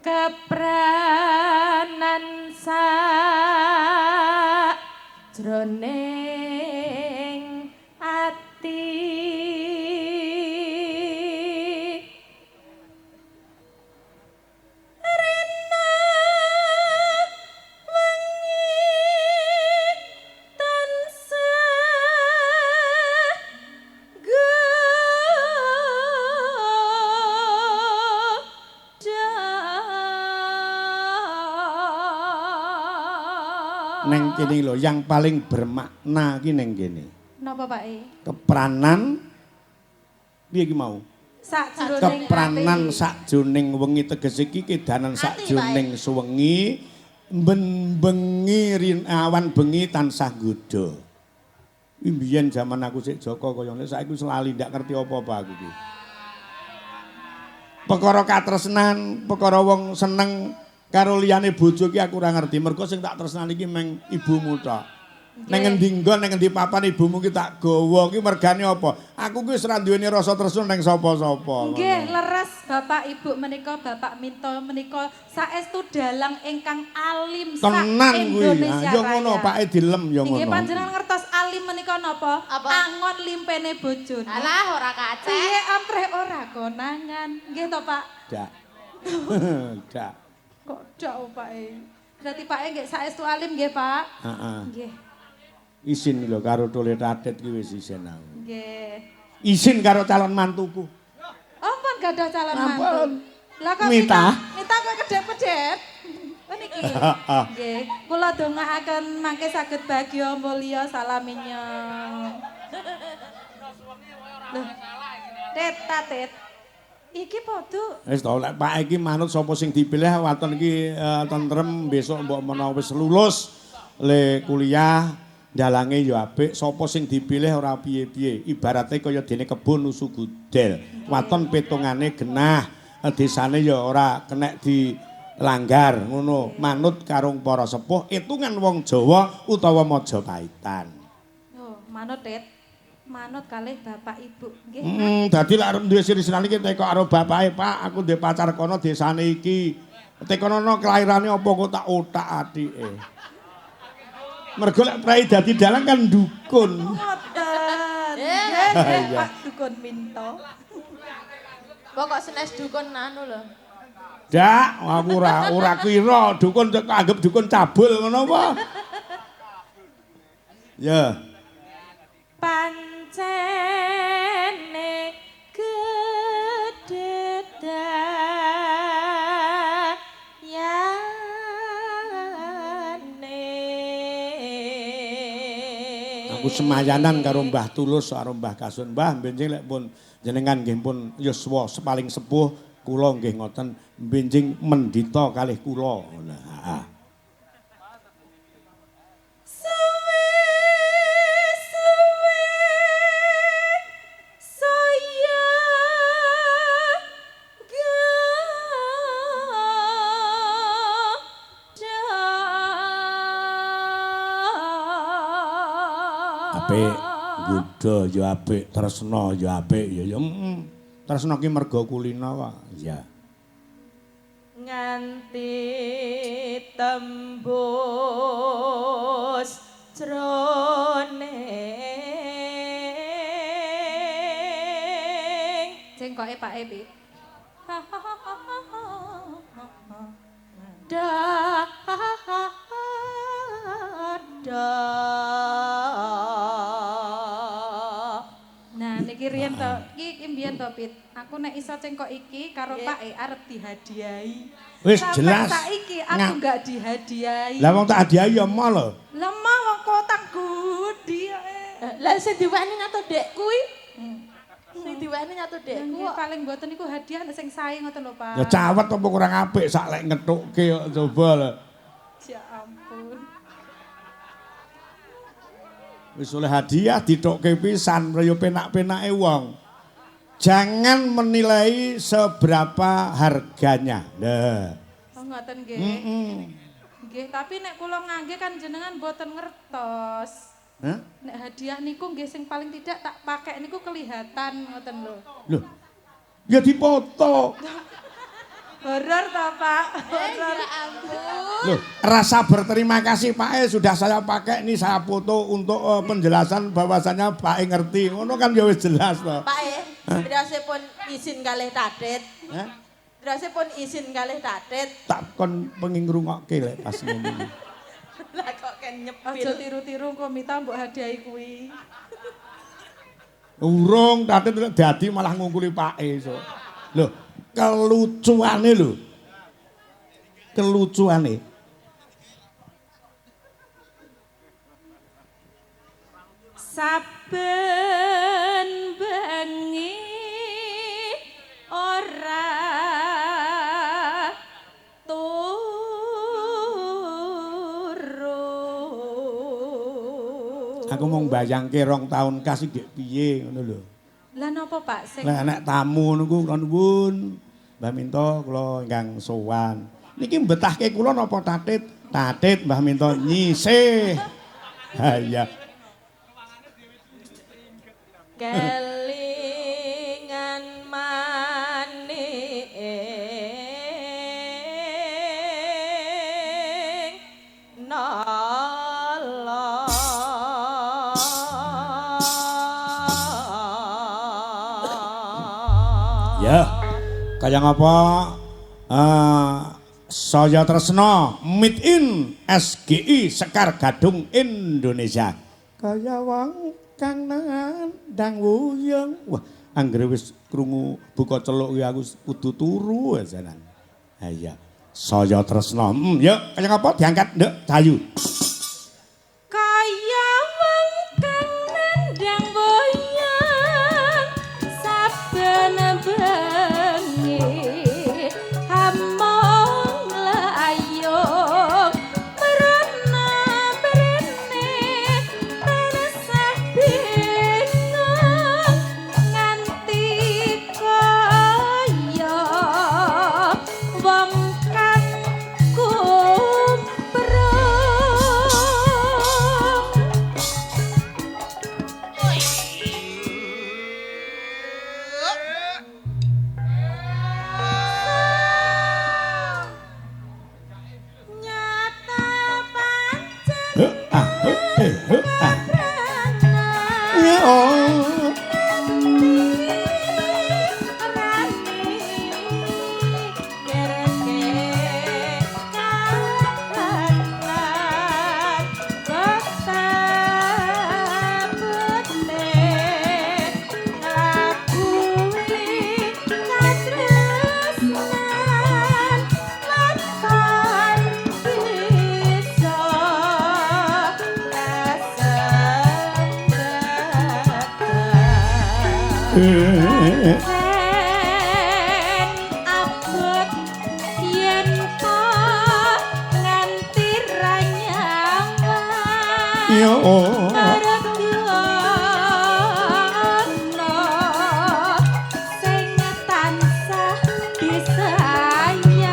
Kepranan sak jroning ati. Rena wengi tansah godha. Neng kene lho, yang paling bermakna ki neng kene. Napa Pak E? Kepranan piye ki mau? Sakjroning Kepranan ati. Sakjroning wengi tegese iki kedanan Ati, sakjroning suwengi ben bengi rin awan bengi tansah nggodha. Iki mbiyen jaman aku sik Joko kaya ngene, saiki wis lali ndak ngerti apa-apa aku iki. Perkara katresnan, perkara wong seneng karo liyane bojo ki aku ora ngerti. Mergo sing tak tresnani iki meng ibumu tok. Neng endi nggon, neng endi papan ibumu ki tak gawa ki mergane apa? Aku ki wis ora duweni rasa tresno neng sapa-sapa. Nggih, leres Bapak Ibu menika, Bapak Minto menika saestu dalang ingkang alim sak Tenan kuwi. Indonesia Ya ngono, Raya. Pake dilem ya Nggih, ngono. panjenengan ngertos alim menika napa? Apa? Angon limpene bojone. Alah ora kacek. Piye ampreh ora konangan. Nggih to, Pak? Dak. Dak. Kok dak oh, Pak e. Berarti Pak e nggih saestu alim nggih, Pak? Heeh. Nggih. Isin lho karo tole tatit ki wis isin aku. Nggih. Isin karo calon mantuku. Oh, pun gadah calon mantu. Ampun. Lah kok Mita? Mita kok kedep-kedep. Oh niki. Nggih, kula dongaaken mangke saged bagya mulya salaminya. Loh. Tet tatet. Iki padha Wis to lek Pak iki manut sapa sing dipilih waton iki tentrem besok mbok menawa wis lulus le kuliah dalange ya apik sapa sing dipilih ora piye-piye ibarate kaya dene kebon nusu gudel waton petungane genah desane ya ora kenek dilanggar ngono manut karo para sepuh hitungan wong Jawa utawa Majapahitan. Oh, manut Tet. Manut kalih bapak ibu nggih. Dadi lek arep duwe siri-sirane iki teko karo bapake, Pak, aku duwe pacar kono desane iki. Tekonono kelairane apa kok tak otak-atike. Mergo lek prei dadi dalang kan dukun. Ngoten. Eh. Nggih, nggih, Iya. Pak Dukun Minto. Pokok senes dukun anu lho. Dak, aku ora kira dukun kok anggap dukun cabul ngono apa. Ya. Pancene gedhe dayane. Aku semayanan karo Mbah Tulus karo Mbah Kasun. Mbah benjing lek pun jenengan nggih pun yuswa paling sepuh kula nggih ngoten benjing mendita kalih kula. Ngono. Heeh. Suwe suwe saya gada. Apik, nggodha ya apik, tresna ya apik ya ya. Tresna ki merga kulina kok. Iya. Nganti tembus jroning cengkoke Pak E Pi. Da da. Nah niki riyen to, iki mbiyen to Pit. Aku nek iso cengkok iki karo Pak E arep dihadiahi. Wis Sampai jelas. saiki aku enggak dihadiahi. Lah wong tak hadiahi ya mo lho. Lah mau wong kotang gudi eh. Lah sing diweni nyatu dek Kuwi Sing diweni nyatu dekku nggih kok. paling mboten niku hadiah nek sing sae ngoten lho Pak. Ya cawet apa kurang apik sak lek ngethukke kok coba lho. Ya ampun. Wis oleh hadiah dithukke pisan ya penak-penake wong. Jangan menilai seberapa harganya. Nah. Oh ngoten nggih. Nggih, tapi nek kula ngangge kan jenengan mboten ngertos. Hah? Nek hadiah niku nggih sing paling tidak tak pakai niku kelihatan ngoten lho. Loh. Ya dipoto. Horor ta, Pak? Horor. Ya ampun. Loh, rasa berterima kasih Pak E sudah saya pakai nih, saya foto untuk penjelasan bahwasannya Pak E ngerti. Ngono kan ya wis jelas toh. Pak E, pun izin kalih Tatit. Hah? Pun izin kalih Tatit. Tak kon pengen ngrungokke lek pas ngene iki. Lah kok ken Aja nyepil. tiru-tiru kok mita mbok hadiahi kuwi. Urung Tatit dadi malah ngungkuli Pak E so. Loh, kelucuane lho. Kelucuane. Saben bengi ora turu. Aku mau mbayangke 2 tahun kas iki piye ngono lho. Lah napa Pak sing Lah nek tamu niku kula nuwun, Mbah Minto kula ingkang sowan. Niki mbetahke kula napa Tatit? Tatit Mbah Minto nyisih. Ha iya. Kelingan maning nala. Ya. Kaya ngapa saya tresna meet in SGI Sekar Gadung Indonesia. Kaya wong kang nandang wuyung. Wah, anggere wis krungu buka celuk kuwi aku kudu turu ajanan. Ha iya. Saya tresna. Yuk, kaya ngapa diangkat, Nduk, Dayu. Kaya wong kang nandang wuyung saben bengi hamong layung merana mrene tansah bingung nganti kaya wong kang kumprung. Nyata pancen He ah he eh he ah. Ya oh. Eh, Sen abot yen to nganti ra nyaman. Ya oh. Mergo ana sing tansah disayang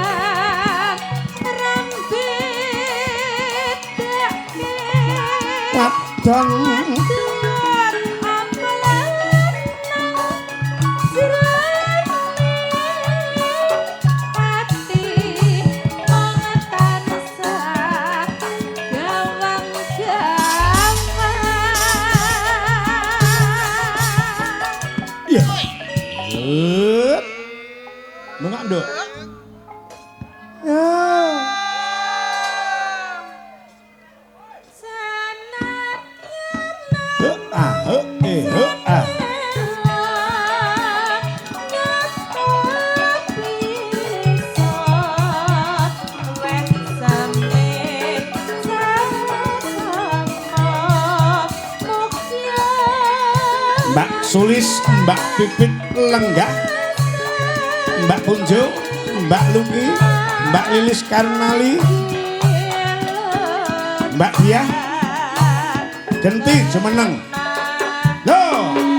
rambedake Wadon Iya. Bengak, Nduk. Ya. He ah he eh he ah. Mbak Sulis, Mbak Pipit Lenggah, Mbak Punjo, Mbak Luki, Mbak Lilis Karnali, Mbak Diah, Genti Jumeneng. Loh. Iya.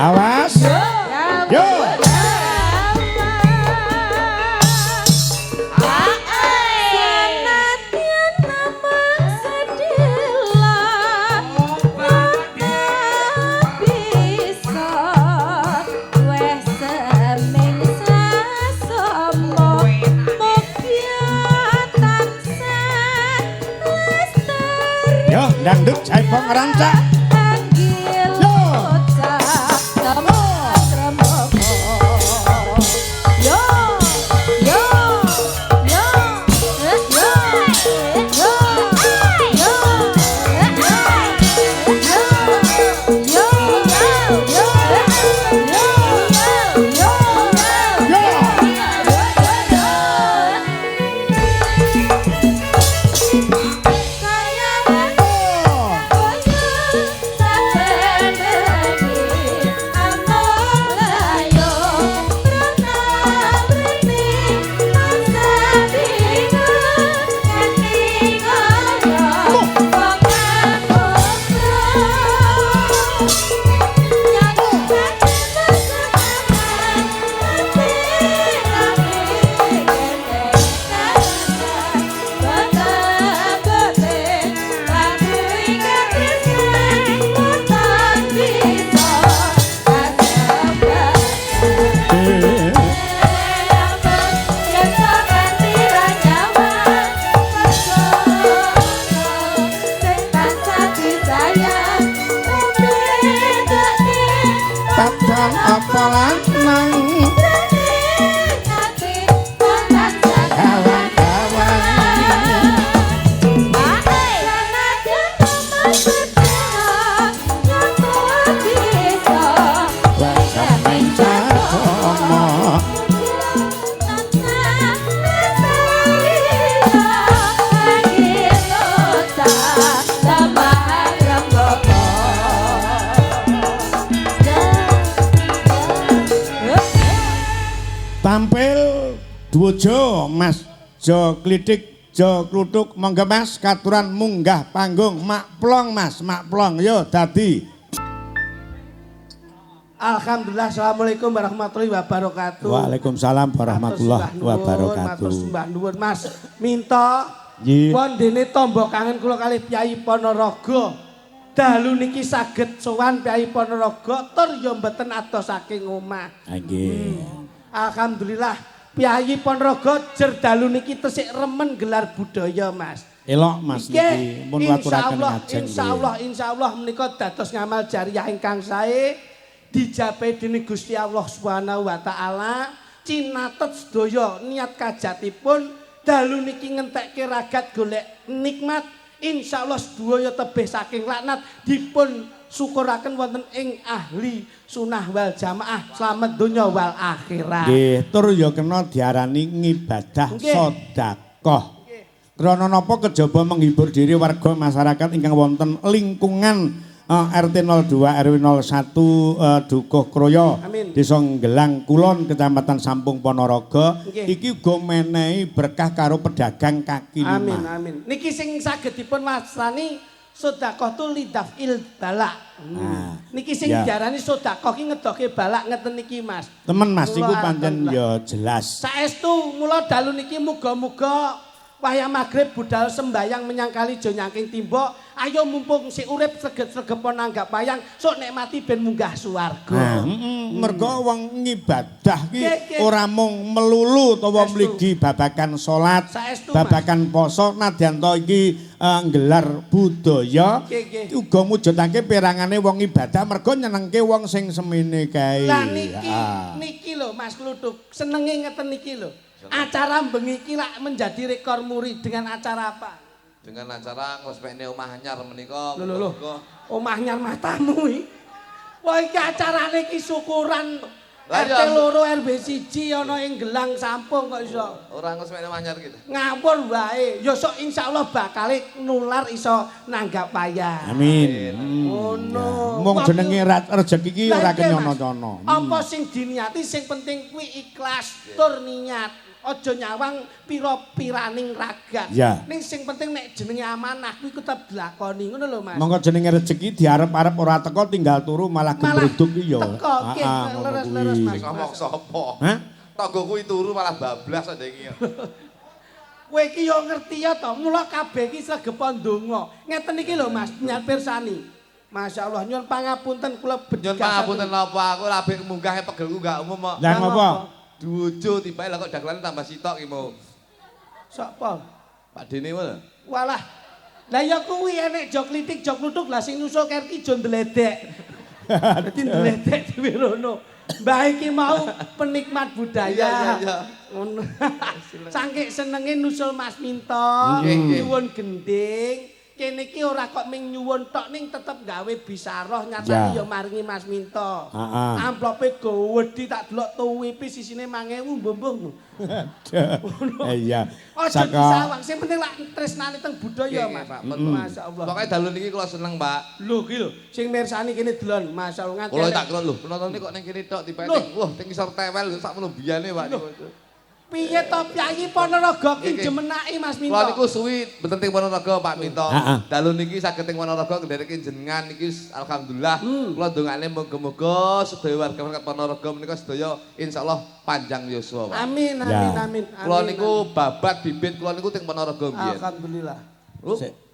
Awas. Yo. Yo, dangdut jaipong rancak. Yo. Tampil Dwojo Mas Jo Klitik Jo Kluthuk, monggo Mas katuran munggah panggung mak plong Mas, mak plong yo dadi. Alhamdulillah, assalamualaikum warahmatullahi wabarakatuh. Waalaikumsalam warahmatullahi wabarakatuh. Matur sembah nuwun Mas. Minta wondene tombo kangen kula kalih Kyai Ponorogo. Dalu niki saged sowan Kyai Ponorogo tur ya mboten adoh saking omah. Nggih. Alhamdulillah Kyai Ponorogo jer dalu niki tesik remen gelar budaya Mas. Elok Mas niki pun waturaken ngajeng. Insyaallah insyaallah menika dados ngamal jariah ingkang sae dijapai dening Gusti Allah Subhanahu wa taala. Cinatet sedaya niat kajatipun dalu niki ngentekke ragat golek nikmat. Insyaallah sedaya tebih saking laknat dipun syukuraken wonten ing ahli sunah wal jamaah slamet donya wal akhirat. Nggih, tur ya kena diarani ngibadah sedekah. Krana napa kejaba menghibur diri warga masyarakat ingkang wonten lingkungan RT 02 RW 01 Dukuh Kroyo, Desa Nggelang Kulon, Kecamatan Sampung, Ponorogo. Iki uga menehi berkah karo pedagang kaki lima. Amin amin. Niki sing saged dipun wastani sedekah tu lidafil balak. Niki sing diarani sedekah ki ngedohke balak ngeten niki Mas. Temen Mas iku pancen ya jelas. Saestu mula dalu niki muga-muga Wayah magrib budal sembayang menyang kali jo nyangking timba. Ayo mumpung sik urip sregep-sregepo nanggap wayang, sok nek mati ben munggah swarga. Nah, mergo wong ngibadah ki ora mung melulu utawa mligi babakan salat, babakan poso, nadyan to iki nggelar budaya uga mujudake perangane wong ibadah mergo nyenengke wong sing semene kae. Lah niki niki lho Mas Kluthuk, senenge ngeten niki lho. Acara bengi iki lak menjadi rekor muri dengan acara apa? Dengan acara ngrespekne omah anyar menika. Lho lho. Omah anyar matamu iki. Wah iki acarane iki syukuran RT 2 RW 1 ana ing Gelang Sampung kok iso. Ora ngrespekne omah anyar iki. Ngawur wae. Ya sok insyaallah bakale nular iso nanggap wayang. Amin. Ngono. Mung jenenge rejeki iki ora kenyono-nyono. Apa sing diniati sing penting kuwi ikhlas tur niat. Aja nyawang pira-piraning ragat. Ning sing penting nek jenenge amanah kuwi tetep dilakoni ngono lho Mas. Monggo jenenge rejeki diarep-arep ora teko tinggal turu malah gemruduk ki ya. Teko nggih leres-leres Mas. Sing ngomong sapa? Hah? Tangga kuwi turu malah bablas kok iki. Kowe iki yo ngerti ya to, mula kabeh iki sregepo ndonga. Ngeten iki lho Mas, nyat pirsani. Masya Allah, nyuwun pangapunten kula nyuwun pangapunten napa aku labek munggahe pegelku gak umum kok. Lah ngopo? Dujo tibae lah kok dagelane tambah sitok ki mau. Sapa? Pak Dene wae. Walah. Lah ya kuwi enek jok klitik jok kluthuk lah sing nyusul kerki jo ndledek. Dadi ndledek dhewe rono. Mbah iki mau penikmat budaya. Iya iya. Ngono. Saking senenge nusul Mas Minto, nyuwun gending. Kene iki ora kok ming nyuwun tok ning tetep gawe bisaroh nyatane ya maringi Mas Minto. Amplope gowedhi tak delok tuwipi sisine 1000 mbuh-mbuh. Iya. Aja disawang, sing penting lak tresnane teng budaya Mas. Masyaallah. Pokoke dalu niki kula seneng, Pak. Lho ki lho, sing mirsani kene delon, masyaallah nganti. Kula tak kira lho, penontone kok ning kene tok tibane. Wah, teng ngisor tewel sakmono biyane, Pak. Piye to piyayi Ponorogo ki jemenaki Mas Minto. Kula niku suwi mboten teng Ponorogo Pak Minto. Dalu niki saged teng Ponorogo ndereke jenengan niki alhamdulillah. Kula ndongane muga-muga sedaya warga masyarakat Ponorogo menika sedaya insyaallah panjang yuswa Pak. Amin amin amin. Kula niku babat bibit kula niku teng Ponorogo mbiyen. Alhamdulillah.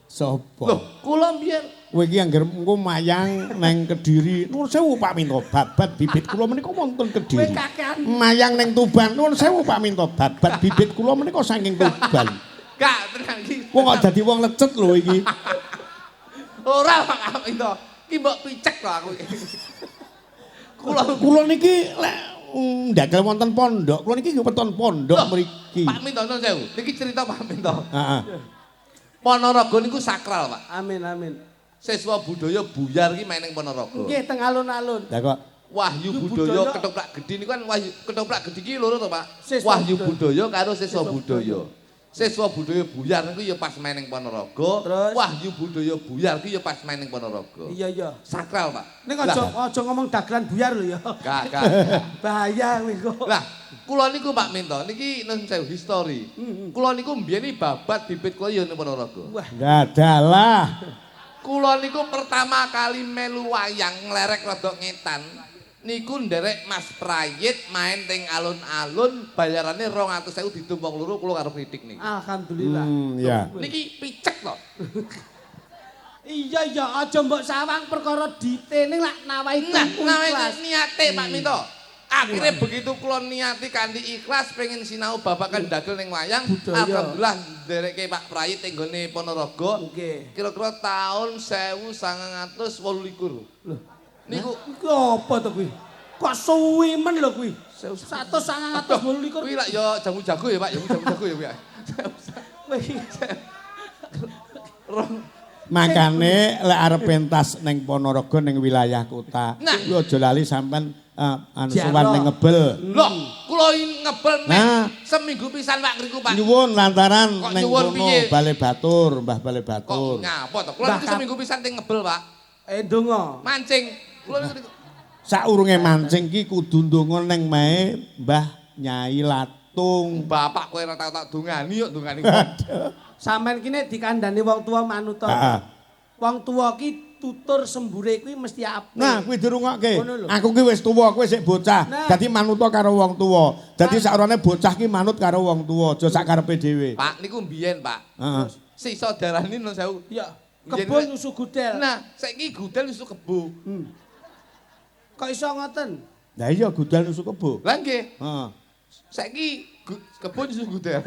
Sapa? Loh, kula mbiyen kowe iki angger engko mayang neng Kediri. Nuwun sewu Pak Minto, babat bibit kula menika wonten Kediri. Mayang neng Tuban, nuwun sewu Pak Minto, babat bibit kula menika saking Tuban. Gak tenang iki. Wong kok dadi wong lecet lho iki. Ora Pak Minto, iki mbok picek to aku. Kula niki lek ndagel wonten pondok, kula niki weton pondok mriki. Pak Minto nuwun sewu, niki cerita Pak Minto. Heeh. Ponorogo niku sakral, Pak. Amin amin. Siswa budaya buyar iki main ning Ponorogo. Nggih, teng alun-alun. Lah kok Wahyu Budaya Ketoprak Gedhi niku kan Wahyu Ketoprak Gedhi iki loro to, Pak. Wahyu Budaya karo Siswa Budaya. Siswa Budaya buyar niku ya pas main ning Ponorogo. Wahyu Budaya buyar iki ya pas main ning Ponorogo. Iya iya. Sakral, Pak. Ning aja ngomong dagelan buyar lho ya. Gak, gak. Bahaya kuwi kok. Lah, kula niku Pak Minto niki nun sewu history. Kula niku mbiyen babat bibit kula ya ning Ponorogo. Wah, dalah. Kula niku pertama kali melu wayang nglerek rada ngetan. Niku nderek Mas Prayit main teng alun-alun bayarane 200.000 didum wong loro kula karo kritik niki. Alhamdulillah. Ya. Niki picek to. Iya iya aja mbok sawang perkara dite ning lak nawai tuku ikhlas. Niate Pak Minto. Akhirnya begitu kula niati kanthi ikhlas pengen sinau babakan dagel ning wayang, alhamdulillah ndereke Pak Prayit teng nggone Ponorogo. Kira-kira tahun 1928. Lho. Niku iku apa to kuwi? Kok suwi men lho kuwi? 1928. Kuwi lak ya jamu jago ya, Pak, ya jamu jago ya, Pak. Makane lek arep pentas ning Ponorogo ning wilayah kota, kuwi aja lali sampean anu sowan ning Ngebel. Lho, kula Ngebel nek seminggu pisan Pak ngriku, Pak. Nyuwun lantaran ning kono Bale Batur, Mbah Bale Batur. Kok nyapa to? Kula niku seminggu pisan teng Ngebel, Pak. Ndonga. Mancing. Saurunge mancing ki kudu ndonga ning mae Mbah Nyai Latung. Bapak kowe ora tau tak dongani yo dongani. Sampeyan ki nek dikandani wong tuwa manut to. Wong tuwa ki tutur sembure kuwi mesti apik. Nah, kuwi dirungokke. Aku ki wis tuwa, kowe sik bocah. Dadi manuta karo wong tuwa. Dadi sakrone bocah ki manut karo wong tuwa, aja sak karepe dhewe. Pak niku mbiyen, Pak. Heeh. Sisa darani nun sewu. Ya, kebo nyusu gudel. Nah, saiki gudel nyusu kebo. Kok iso ngoten? Lah iya gudel nyusu kebo. Lah nggih. Heeh. Saiki kebo nyusu gudel.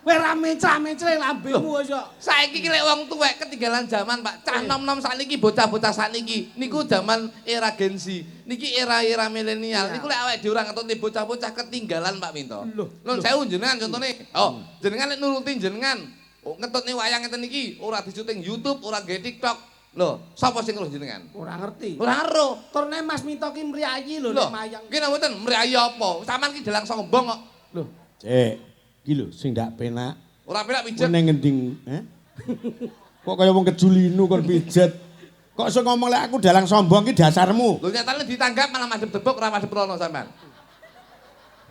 Kowe ra mencra-mencre lambemu wis kok. Saiki ki lek wong tuwek ketinggalan zaman, Pak. Cah nom-nom sakniki, bocah-bocah sakniki niku zaman era Gen Z, niki era-era milenial. Niku lek awake dhewe ora ngetutne bocah-bocah ketinggalan, Pak Minto. Nun sewu jenengan contone. Oh, jenengan lek nuruti jenengan, ngetutne wayang ngeten iki, ora disyuting YouTube, ora nggawe TikTok. Lho, sapa sing ngeruh jenengan? Ora ngerti. Ora ero. Turne Mas Minto ki mriyayi lho nek mayang. Ki napa mboten mriyayi apa? Sampeyan ki dalang sombong kok. Lho, Cek. Iki lho sing ndak penak. Ora penak pijet. Ning ngendi, eh? Kok kaya wong kejulinu kon pijet. Kok iso ngomong lek aku dalang sombong ki dasarmu. Lho nyatane ditanggap malah madhep debok ora madhep rono sampean.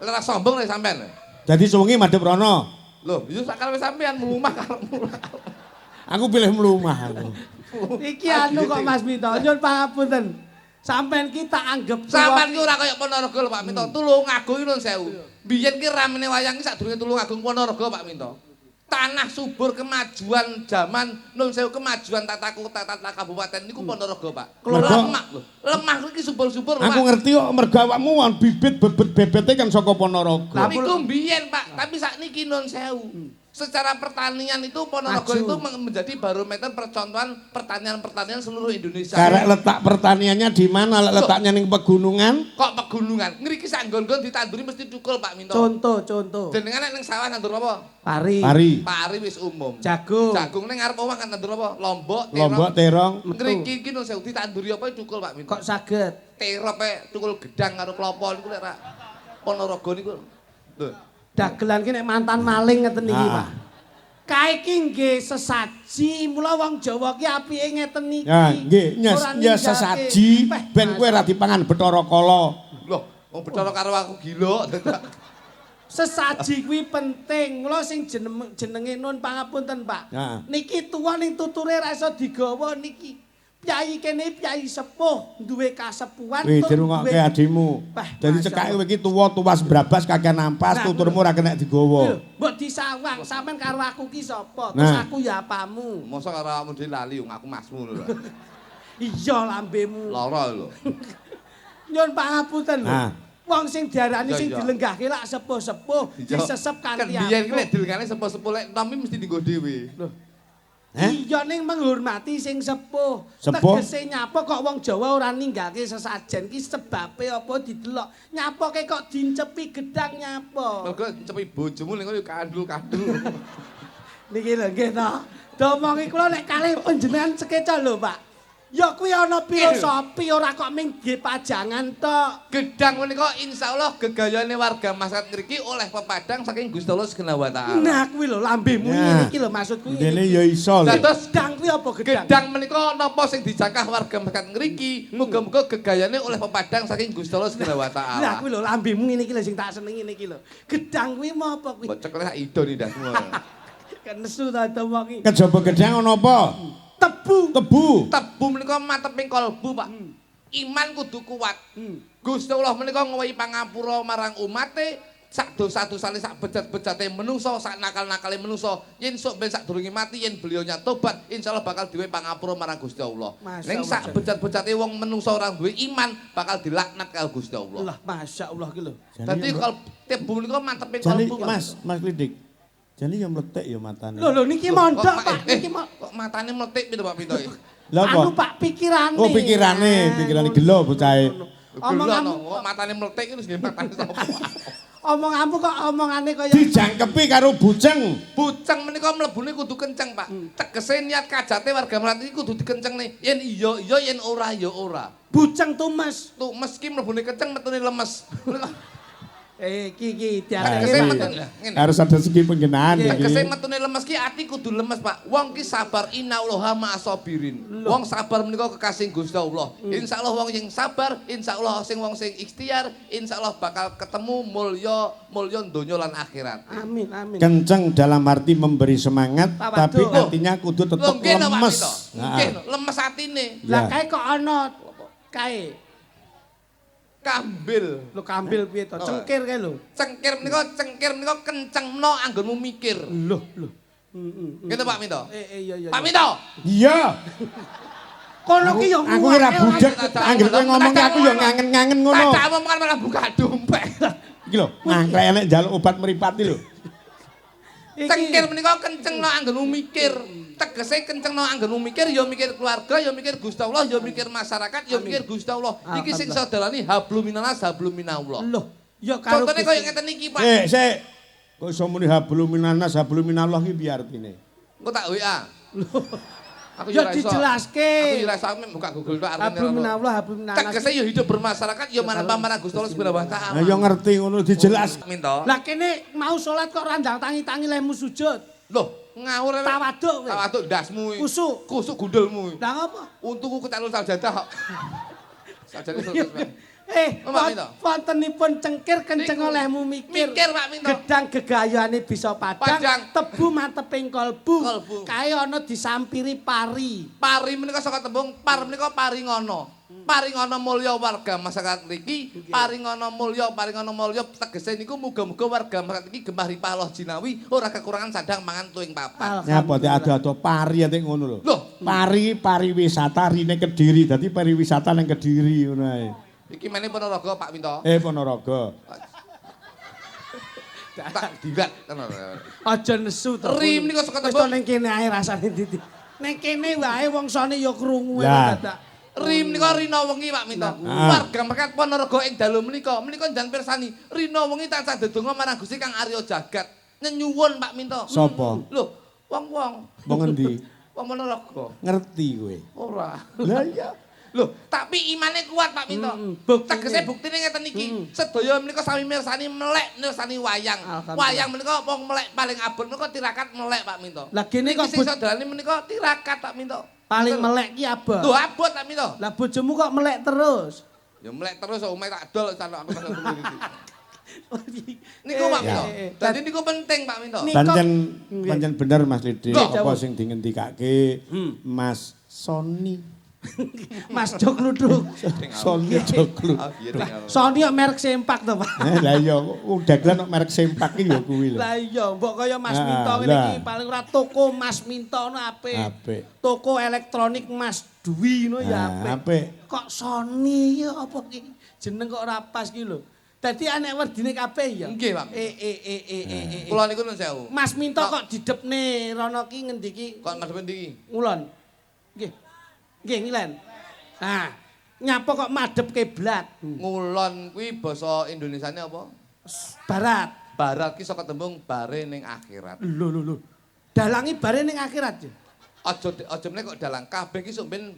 Ora sombong lek sampean. Dadi suwengi madhep rono. Lho, yo sak karepe sampean mlumah karepmu. Aku pilih mlumah aku. Iki anu kok Mas Minto, nyuwun pangapunten. Sampeyan ki tak anggep sampeyan ki ora kaya Ponorogo lho Pak Minto. Tulungagung iki nuwun sewu. Biyen ki ramene wayang ki sadurunge Tulungagung Ponorogo Pak Minto. Tanah subur kemajuan zaman nuwun sewu kemajuan tata kota tata kabupaten niku Ponorogo Pak. Lemah lho. Lemah iki subur-subur Aku ngerti kok mergo awakmu bibit bebet-bebete kan saka Ponorogo. Niku biyen Pak, tapi sakniki nuwun sewu. Secara pertanian itu Ponorogo itu menjadi barometer percontohan pertanian-pertanian seluruh Indonesia. Karek letak pertaniannya di mana? Letaknya ning pegunungan? Kok pegunungan? Ngriki sak nggon-nggon ditanduri mesti thukul Pak Minto. Contoh, contoh. Jenengan nek ning sawah nandur apa? Pari. Pari. Pari wis umum. Jagung. Jagung ning ngarep omah kan nandur apa? Lombok, terong. Lombok, terong. Ngriki iki nang sewu ditanduri apa thukul Pak Minto. Kok saged? Terop e thukul gedang karo klopo niku lek ra Ponorogo niku. Lho. Dagelan ki nek mantan maling ngeten iki, Pak. Kae ki nggih sesaji, mula wong Jawa ki apike ngeten iki. Ya, nggih, ya sesaji ben kowe ora dipangan Bathara Kala. Lho, wong Bathara karo aku gila. Sesaji kuwi penting. Mula sing jenenge nun pangapunten, Pak. Niki tuwa ning tuture ra iso digawa niki. Kyai kene kyai sepuh duwe kasepuhan tur dirungokke adimu. Dadi cekake kowe iki tuwa tuwas brabas kakean ampas tuturmu ora kena digawa. Mbok disawang sampean karo aku ki sapa? Terus aku ya apamu? Mosok karo awakmu dhewe lali wong aku masmu lho. Iya lambemu. Lara lho. Nyun pangapunten lho. Wong sing diarani sing dilenggahke lak sepuh-sepuh disesep kanthi. Kan biyen ki lek dilengane sepuh-sepuh lek nom mesti dienggo dhewe. Lho. Iya ning menghormati sing sepuh. Tegese nyapa kok wong Jawa ora ninggalke sesajen ki sebabe apa didelok. Nyapoke kok dincepi gedang nyapa. Mergo ncepi bojomu ning kono kandul-kandul. Niki lho nggih to. Domongi kula nek kalih panjenengan sekeca lho, Pak. Ya kuwi ana filosofi ora kok ming nggih pajangan tok. Gedang menika insyaallah gegayane warga masyarakat ngriki oleh pepadang saking Gusti Allah Subhanahu wa taala. Nah kuwi lho lambemu ngene iki lho maksudku. Dene ya iso lho. Dados gedang kuwi apa gedang? Gedang menika napa sing dijangkah warga masyarakat ngriki, muga-muga gegayane oleh pepadang saking Gusti Allah Subhanahu wa taala. Nah kuwi lho lambemu ngene iki lho sing tak senengi niki lho. Gedang kuwi mau apa kuwi? Mbok cekel sak ido ndasmu. Kenesu ta wong iki. Kejaba gedang ana apa? Tebu. Tebu. Tebu menika mateping kalbu, Pak. Iman kudu kuat. Gusti Allah menika ngewehi pangapura marang umate, sak dosa-dosane sak bejat-bejate menungso, sak nakal-nakale menungso, yen sok ben sadurunge mati yen beliaunya tobat, insyaallah bakal diwehi pangapura marang Gusti Allah. Ning sak bejat-bejate wong menungso ora duwe iman, bakal dilaknat karo Gusti Allah. Lah, masyaallah ki lho. Dadi tebu menika mateping kalbu. Mas, Mas Klidik. Jane ya mletik ya matane. Lho lho niki mondok Pak, niki kok matane mletik piye Pak Pinto iki? Lha apa? Anu Pak pikirane. Oh pikirane, pikirane gelo bocahe. Omonganmu kok matane mletik iki wis nggih matane sapa? Omonganmu kok omongane kaya dijangkepi karo buceng. Buceng menika mlebune kudu kenceng Pak. Tegese niat kajate warga Melayu iki kudu dikencengne. Yen iya iya yen ora ya ora. Buceng tumes. Tumes ki mlebune kenceng metune lemes. Iki Tegese metu ngene. Harus ada segi penggenaan iki. Tegese metune lemes ki ati kudu lemes, Pak. Wong ki sabar innallaha ma'asabirin. Wong sabar menika kekasih Gusti Allah. Insyaallah wong sing sabar, insyaallah sing wong sing ikhtiar, insyaallah bakal ketemu mulya mulya donya lan akhirat. Amin amin. Kenceng dalam arti memberi semangat, tapi artinya kudu tetep lemes. Nggih, lemes atine. Lah kae kok ana kae Kambil. Lho kambil piye to? Cengkir kae lho. Cengkir menika kencengno anggonmu mikir. Lho, lho. Gitu Pak Minto. Iya iya. Pak Minto. Iya. Kono ki yo aku ora budek. Angger kowe ngomong aku yo ngangen-ngangen ngono. Tak omong kan malah buka dompet. Iki lho, mangklek elek njaluk obat mripati lho. Cengkir menika kencengno anggonmu mikir. Tegese kencengno anggonmu mikir, ya mikir keluarga, ya mikir Gusti Allah, ya mikir masyarakat, ya mikir Gusti Allah. Iki sing iso dalani hablum minannas hablum minallah. Lho, ya karo contone koyo ngeten iki, Pak. Sik, sik. Kok iso muni hablum minannas hablum minallah iki piye artine? Engko tak WA. Lho. Aku ya dijelaske. Aku yo ora iso buka Google tok artine. Hablum minallah hablum minannas. Tegese ya hidup bermasyarakat ya manembah marang Gusti Allah Subhanahu wa taala. Lah ya ngerti ngono dijelas. Minto. Lah kene mau salat kok randang tangi-tangi lehmu sujud. Loh, ngawur tawaduk kowe. Tawaduk ndasmu. Kusuk. Kusuk gundulmu. Lah ngapa? Untuku kecalul sajadah kok. Sajadah selesai. Wontenipun cengkir kenceng olehmu mikir. Mikir Pak Minto. Gedang gegayane bisa padang, tebu manteping kolbu. Kae ana disampiri pari. Pari menika saka tembung par menika paringana. Paringana mulya warga masyarakat mriki, paringana mulya, paringana mulya tegese niku muga-muga warga masyarakat iki gemah ripah loh jinawi ora kekurangan sandang mangan tuing papan. Nyapa te ado-ado pari ate ngono lho. Loh, pari pariwisata rine Kediri, dadi pariwisata ning Kediri ngono ae. Iki mene Ponorogo Pak Minto. Ponorogo. Tak dilat tenan. Aja nesu to. Ri menika saka tembung. Wis to ning kene ae rasane dadi. Ning kene wae wong sone ya krungu dadak. Ri menika rina wengi Pak Minto. Warga masyarakat Ponorogo ing dalu menika, menika njan pirsani, rina wengi tansah ndedonga marang Gusti Kang Arya Jagat. Nyenyuwun Pak Minto. Sapa? Lho, wong-wong. Wong endi? Wong Ponorogo. Ngerti kowe. Ora. Lah iya. Loh, tapi imane kuat Pak Minto. Tegese buktine ngeten iki. Sedaya menika sami mirsani melek mirsani wayang. Wayang menika wong melek paling abot menika tirakat melek Pak Minto. Lah kene kok sing dalane menika tirakat Pak Minto. Paling melek ki abot. Lho abot Pak Minto. Lah bojomu kok melek terus? Ya melek terus omahe tak dol sampe aku tak iki. Niku Pak Minto. Dadi niku penting Pak Minto. Pancen bener Mas Lidi apa sing dingendikake Mas Sony. Mas Jok Ludruk. Sony Jok Ludruk. Sony kok merek sempak to, Pak. Lah iya, wong dagelan kok merek sempak iki ya kuwi lho. Lah iya, mbok kaya Mas Minto ngene iki paling ora toko Mas Minto ngono apik. Toko elektronik Mas Dwi ngono ya apik. Kok Sony ya apa iki? Jeneng kok ora pas iki lho. Dadi anek werdine kabeh ya. Nggih, Pak. Kula niku nuwun sewu. Mas Minto kok didepne rono ki ngendi ki? Kok madhep ndi ki? Ngulon. Nggih. Nggih, ngilen. Nah, nyapa kok madhep kiblat? Ngulon kuwi basa Indonesiane apa? Barat. Barat ki saka tembung bare ning akhirat. Lho lho lho. Dalangi bare ning akhirat ya. Aja meneh kok dalang kabeh ki sok ben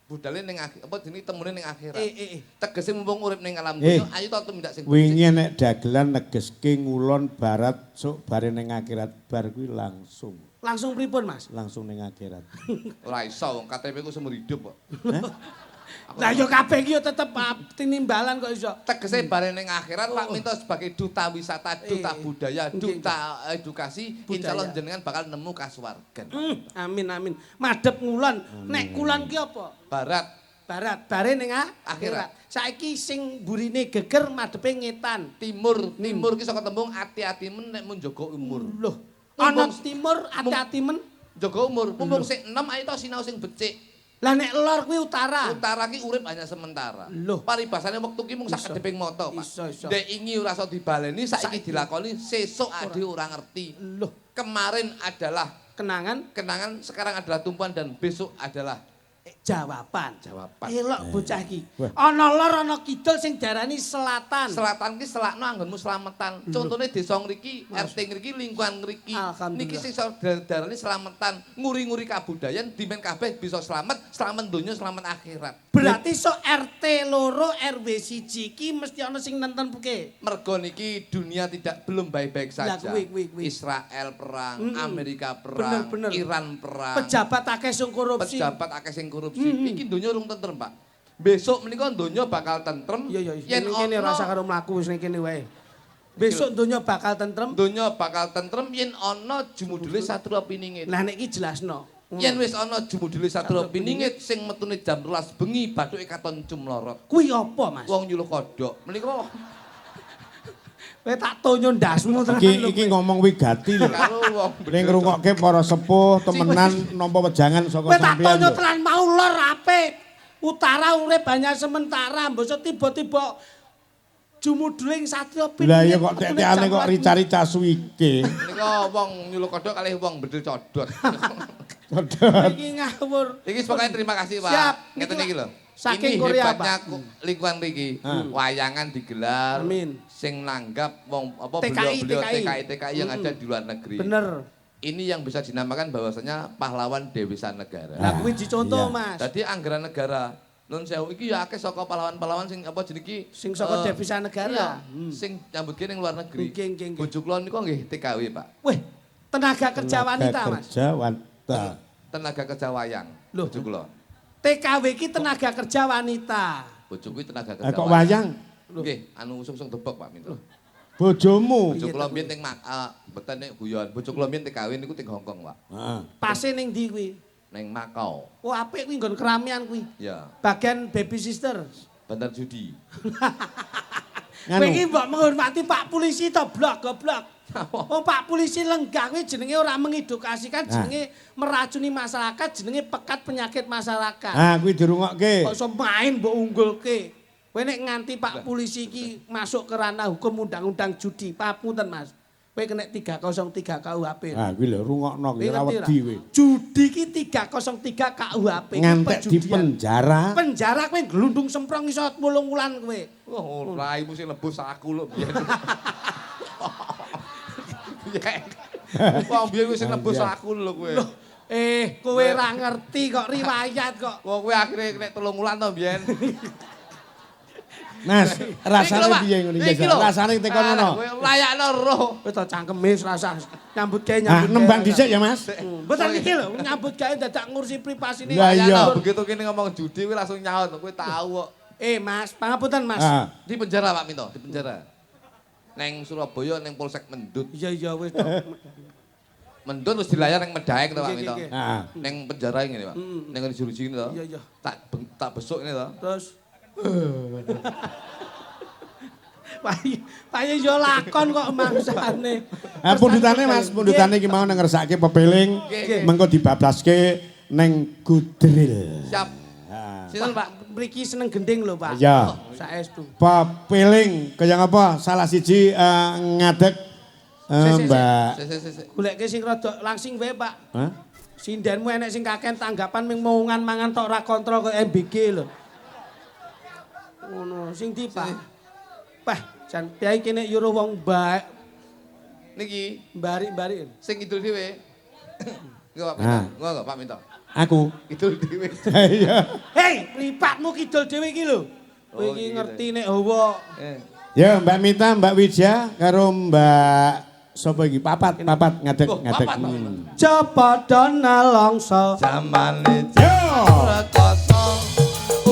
budale ning akhir apa jenenge temune ning akhirat. Tegese mumpung urip ning alam dunya, ayo to tumindak sing wingi nek dagelan negeske ngulon barat sok bare ning akhirat bar kuwi langsung. Langsung pripun, Mas? Langsung ning akhirat. Ora iso wong KTP ku seumur hidup kok. Lah ya kabeh iki ya tetep tinimbalan kok iso. Tegese bare ning akhirat Pak Minto sebagai duta wisata, duta budaya, duta edukasi, insyaallah jenengan bakal nemu kasuwargan. Amin amin. Madhep ngulon. Nek kulon ki apa? Barat. Barat, bare ning akhirat. Saiki sing mburine geger madhepe ngetan. Timur, timur ki saka tembung ati-atimen nek mun jaga umur. Loh, ana timur ati-atimen jaga umur. Mumpung sik enom ayo to sinau sing becik. Lah nek lor kuwi utara. Utara ki urip hanya sementara. Loh, paribasane wektu ki mung sak kedheping mata, Pak. Ndek ingi ora iso dibaleni, saiki dilakoni, sesuk ade ora ngerti. Loh, kemarin adalah kenangan, kenangan sekarang adalah tumpuan dan besok adalah Jawaban. Jawaban. Elok bocah iki. Ana lor ana kidul sing diarani selatan. Selatan ki selakno anggonmu slametan. Contone desa ngriki, RT ngriki, lingkungan ngriki. Niki sing diarani slametan, nguri-nguri kabudayan dimen kabeh bisa slamet, slamet donya, slamet akhirat. Berarti sok RT 2 RW 1 iki mesti ana sing nenten puke. Mergo niki dunia tidak belum baik-baik saja. Kuwi. Israel perang, Amerika perang, Bener. Iran perang. Pejabat akeh sing korupsi. Pejabat akeh sing korupsi. Iki donya urung tentrem, Pak. Besok menika donya bakal tentrem. Iya. Yen kene rasa karo mlaku wis ning kene wae. Besok donya bakal tentrem. Donya bakal tentrem yen ana jumudule Satria Piningit. Lah nek iki jelasno. Yen wis ana jumudule Satria Piningit sing metune jam 12 bengi bathuke katon cumlorot. Kuwi apa, Mas? Wong nyuluh kodhok. Menika kowe tak tonyo ndasmu tenan lho. Iki ngomong wigati lho. Karo wong ning ngrungokke para sepuh temenan nampa wejangan saka sampeyan. Kowe tak tonyo tenan mau lor apik. Utara urip banyak sementara, mbok tiba-tiba jumuduling Satria Piningit. Lah iya kok tetekane kok rica-rica suwike. Menika wong nyuluh kodhok kalih wong bedil codot. Codot. Iki ngawur. Iki pokoke terima kasih, Pak. Siap. Ngeten iki lho. Saking ini Korea, hebatnya Pak. Lingkungan mriki. Wayangan digelar. Amin. Sing nanggap wong apa beliau-beliau TKI yang ada di luar negeri. Bener. Ini yang bisa dinamakan bahwasanya pahlawan devisa negara. Lah kuwi dicontoh, Mas. Dadi anggaran negara nun sewu iki ya akeh saka pahlawan-pahlawan sing apa jenenge iki sing saka devisa negara. Iya, sing nyambut gawe ning luar negeri. Bojo kula niku nggih TKW, Pak. Weh, tenaga kerja wanita, Mas. Kerja wanita. Tenaga kerja wayang. Bojo kula. TKW ki tenaga kerja wanita. Bojoku tenaga kerja. Kok wayang? Nggih, anu sungsung debok Pak Minto. Bojomu. Bojo kula mbiyen teng mboten nek guyon. Bojo kula mbiyen TKW niku teng Hongkong, Pak. Heeh. Pase ning ndi kuwi? Ning Makau. Oh, apik kuwi nggon keramian kuwi. Iya. Bagian baby sister. Bandar judi. Kowe iki mbok menghormati Pak polisi to blok goblok. Oh Pak polisi lenggah kuwi jenenge ora mengedukasikan, jenenge meracuni masyarakat, jenenge pekat penyakit masyarakat. Ah kuwi dirungokke. Kok iso main mbok unggulke. Kowe nek nganti Pak polisi iki masuk ke ranah hukum undang-undang judi, papunten Mas. Kowe kena 303 KUHP. Ah kuwi lho rungokno kuwi ora wedi kowe. Judi iki 303 KUHP. Ngantek di penjara. Penjara kowe glundung semprong iso 8 wulan kowe. Wah, raimu sing lebus aku lho biyen. Wong biyen wis nebus aku lho kowe. Kowe ra ngerti kok riwayat kok. Wong kowe akhire nek 3 wulan to biyen. Mas, rasane piye ngono iki? Rasane tekon ngono. Kowe layakno roh. Kowe to cangkeme rasah nyambut gawe nyambut. Ah, nembang dhisik ya, Mas. Mboten iki lho, nyambut gawe dadak ngurusi privasine. Lah iya, begitu kene ngomong judi kowe langsung nyaut, kowe tahu kok. Mas, pangapunten, Mas. Di penjara Pak Minto, di penjara. Neng Surabaya neng Polsek Mendut. Iya wis to. Mendut terus dilayar neng Medaeng to Pak Minto. Heeh. Neng penjara ngene Pak. Neng ngene jeruji ngene to. Iya. Tak besuk ngene to. Terus Payu yo lakon kok mangsane. Ha pundutane Mas, pundutane iki mau nang ngersake pepeling, mengko dibablaske neng Gudril. Siap. Sinten Pak? Mriki seneng gending lho Pak. Iya. Saestu. Pepeling kaya ngapa? Salah siji ngadeg Mbak. Goleke sing rada langsing wae Pak. Hah? Sindenmu enek sing kaken tanggapan ming mongan mangan tok ora kontrol kaya MBG lho. Ngono, sing ndi Pak? Pah, jan piye kene yuro wong baik. Niki barik-barik. Sing kidul dhewe. Engko Pak Minto. Engko Pak Minto. Aku. Kidul dhewe. Iya. Hei, mripatmu kidul dhewe iki lho. Kowe iki ngerti nek hawa. Ya, Mbak Mita, Mbak Widya karo Mbak sapa iki? Papat ngadeg. Cepadha nelongso. Jamane rekoso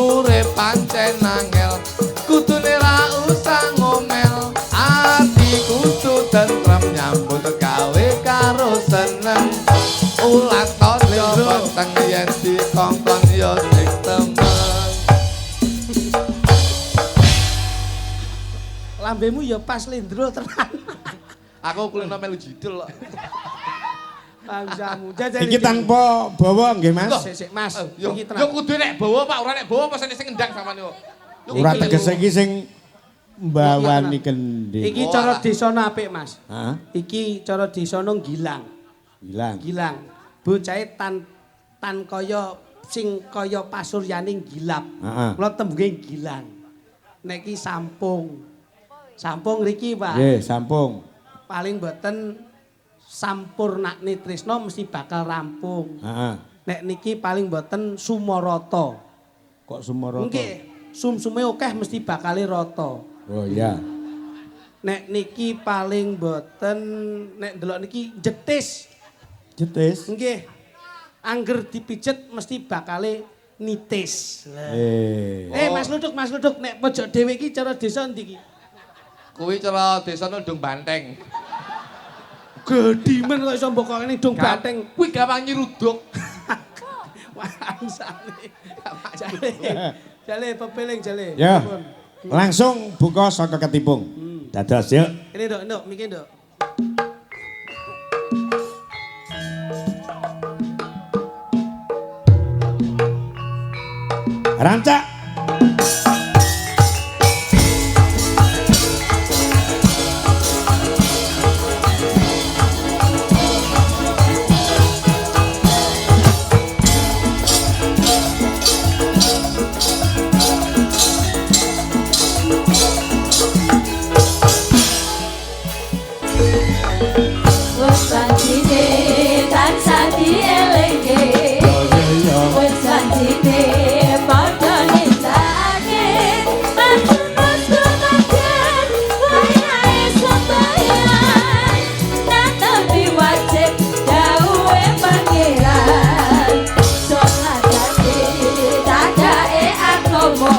urip pancen angel. Kudune ra usah ngomel. Ati kudu tentrem nyambut gawe karo seneng. Ulat aja peteng yen dikongkon ya sing temen. Lambemu ya pas lindro tenan. Aku kulino melu jidul kok. Bangsamu. Iki tanpa bawa nggih Mas. Sik Mas. Iki tenan. Yo kudu nek bawa Pak, ora nek bawa apa sing ngendang sampean yo. Ora tegese iki sing mbawani kendhing. Iki cara desana apik Mas. Heeh. Iki cara desana gilang. Gilang. Gilang. Bocahe tan kaya sing kaya pasuryane gilap. Heeh. Kula tembunge gilang. Nek iki sampung. Sampung ngriki, Pak. Nggih, sampung. Paling mboten sampurnakne tresna mesti bakal rampung. Heeh. Nek niki paling mboten sumorata. Kok sumorata? Nggih, sumsume akeh mesti bakale rata. Oh iya. Nek niki paling mboten nek ndelok niki jetis. Jetis. Nggih. Angger dipijet mesti bakale nitis. Lah. Eh. Mas Luduk, Mas Luduk, nek pojok dhewe iki cara desa ndi iki? Kuwi cara desa ndung banteng. Gedhi men kok iso mbok kok ngene ndung banteng. Kuwi gampang nyeruduk. Wangsane. Jale. Jale pepeling jale. Ya. Langsung buka saka ketipung. Dados yuk. Ini nduk, nduk, miki nduk. Rancak. Wes janjine tansah dielingke. Wes janjine padha nindakake. Terus kemajen wayahe sembahyang. Netepi wajib dawuhe pangeran. Salat dadi tandake agama.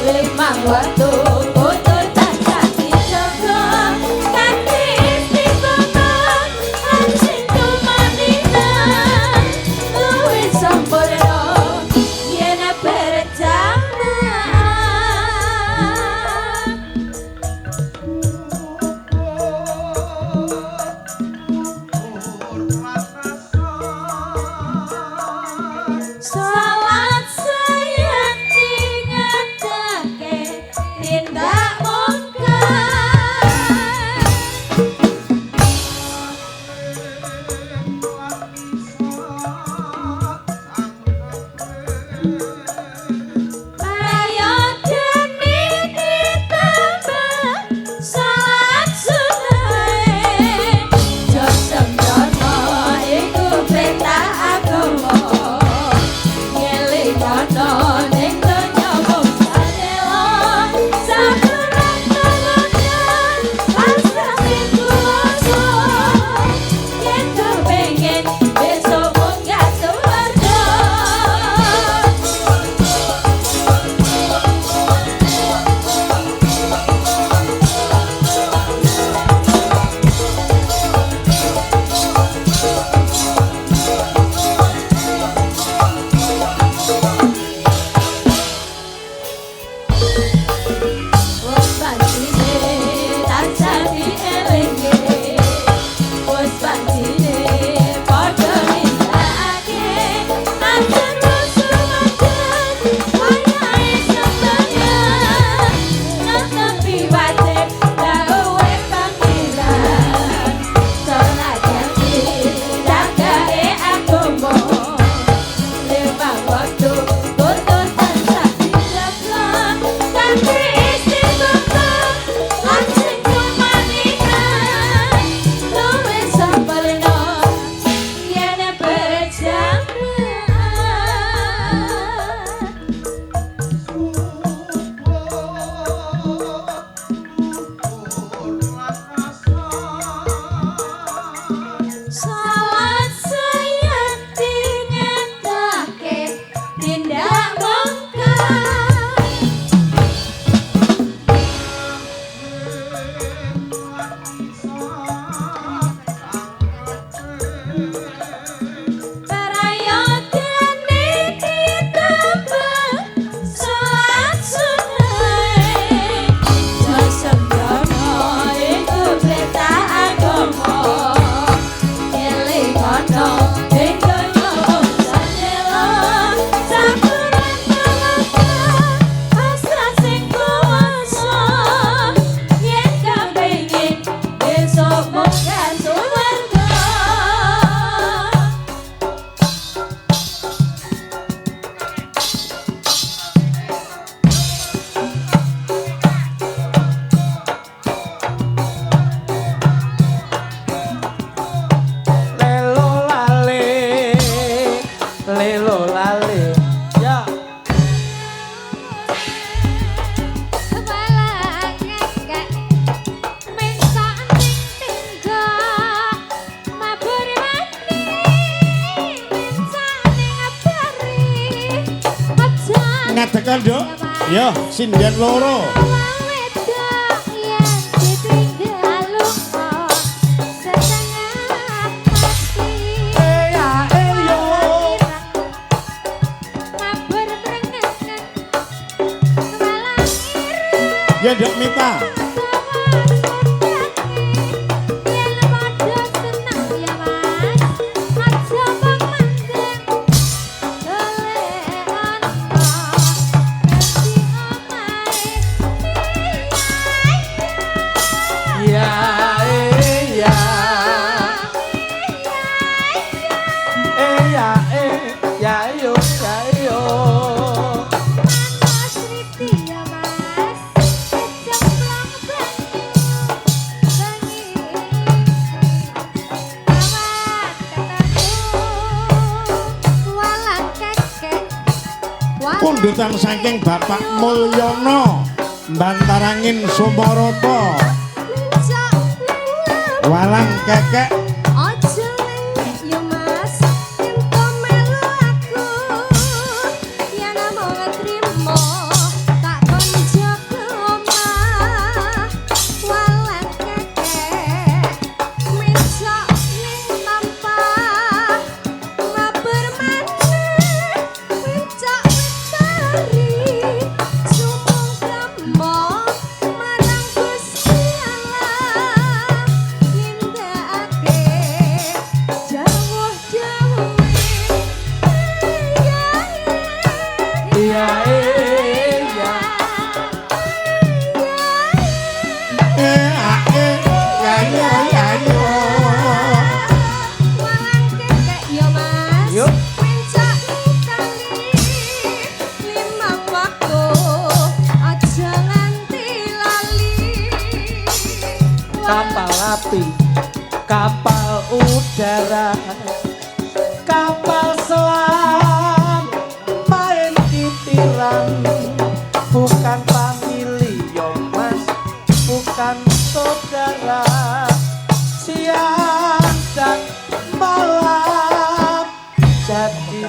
Limang waktu kudu tansah dijaga. Kanthi istiqomah lan sing tumanina. Luwih sempurna yen berjamaah. Salat sayati ngadake tindak mungkar. Prayogane ditambah salat sunah. Jo sembrono iku perintah agama. Ngelingono ning donya mung sadelo. Yo, sinden loro. Wong wedok yen ditinggal lunga setengah mati. Ya yo. Mabur mrengengen malang ireng. Ya Nduk Mita. Yen padha seneng ya Mas, aja mung mendem. Golek ana ganti omahe. Ya ya. Ya ya yo ya yo. Mas Riti ya Mas, kecemplung banyu bengi. Awan ketemu walang kekek. Pundutan saking Bapak Mulyono Bantarangin Sumoroto. Walang kekek. Aja lengek yo Mas, yen to melu aku. Yen namung trimo tak kon jaga omah. Walang kekek mencok ning tampah. Maber maneh mencok mentari. Sumung krama marang Gusti Allah. Nindakake jauh-jauhe. Ya ya. Eh a e ya yo ya yo. Walang kekek ya Mas. Yuk. Mencak ning kali limang waktu aja nganti lali. Kapal api, kapal udara, kapal selam, main titiran, bukan famili yo Mas, bukan saudara. Siang dan malam jadi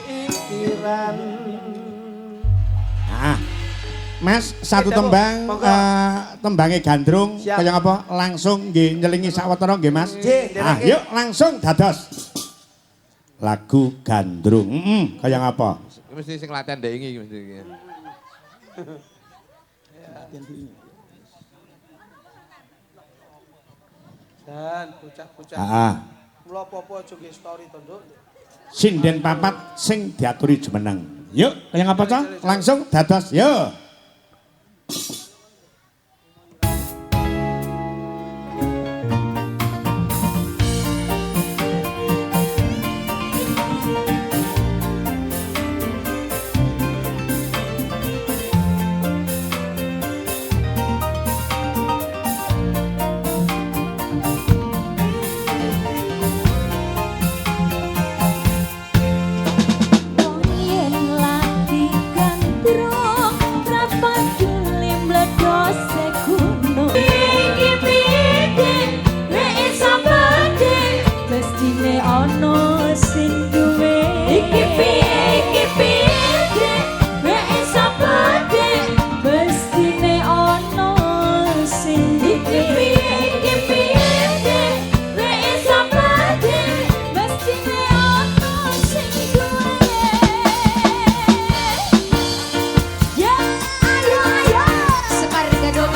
pikiran. Ah. Mas, satu Oke, tembang monggo. Tembange gandrung Siap. kaya apa langsung nggih nyelingi sawetara nggih Mas. Nggih, Ah, ndereke. yuk langsung dados. Lagu gandrung. Heeh, kaya apa? Iki mesti sing latihan ndek iki mesti iki. Dan bocah-bocah. Heeh. Mula apa-apa aja nggih story to, Nduk. Sinden papat sing diaturi jumeneng. Yuk, kaya ngapa Cah? Langsung dados. Yuk. Wong yen lati gandrung ra peduli mledose gunung. Iki pitik lek iso pedhik mestine ana sing duwe. Iki piye iki pitik lek iso pedhik mestine ana sing duwe. Iki piye iki pitik lek iso pedhik mestine ana sing duwe. Ya ayo ayo Sekar Gadok.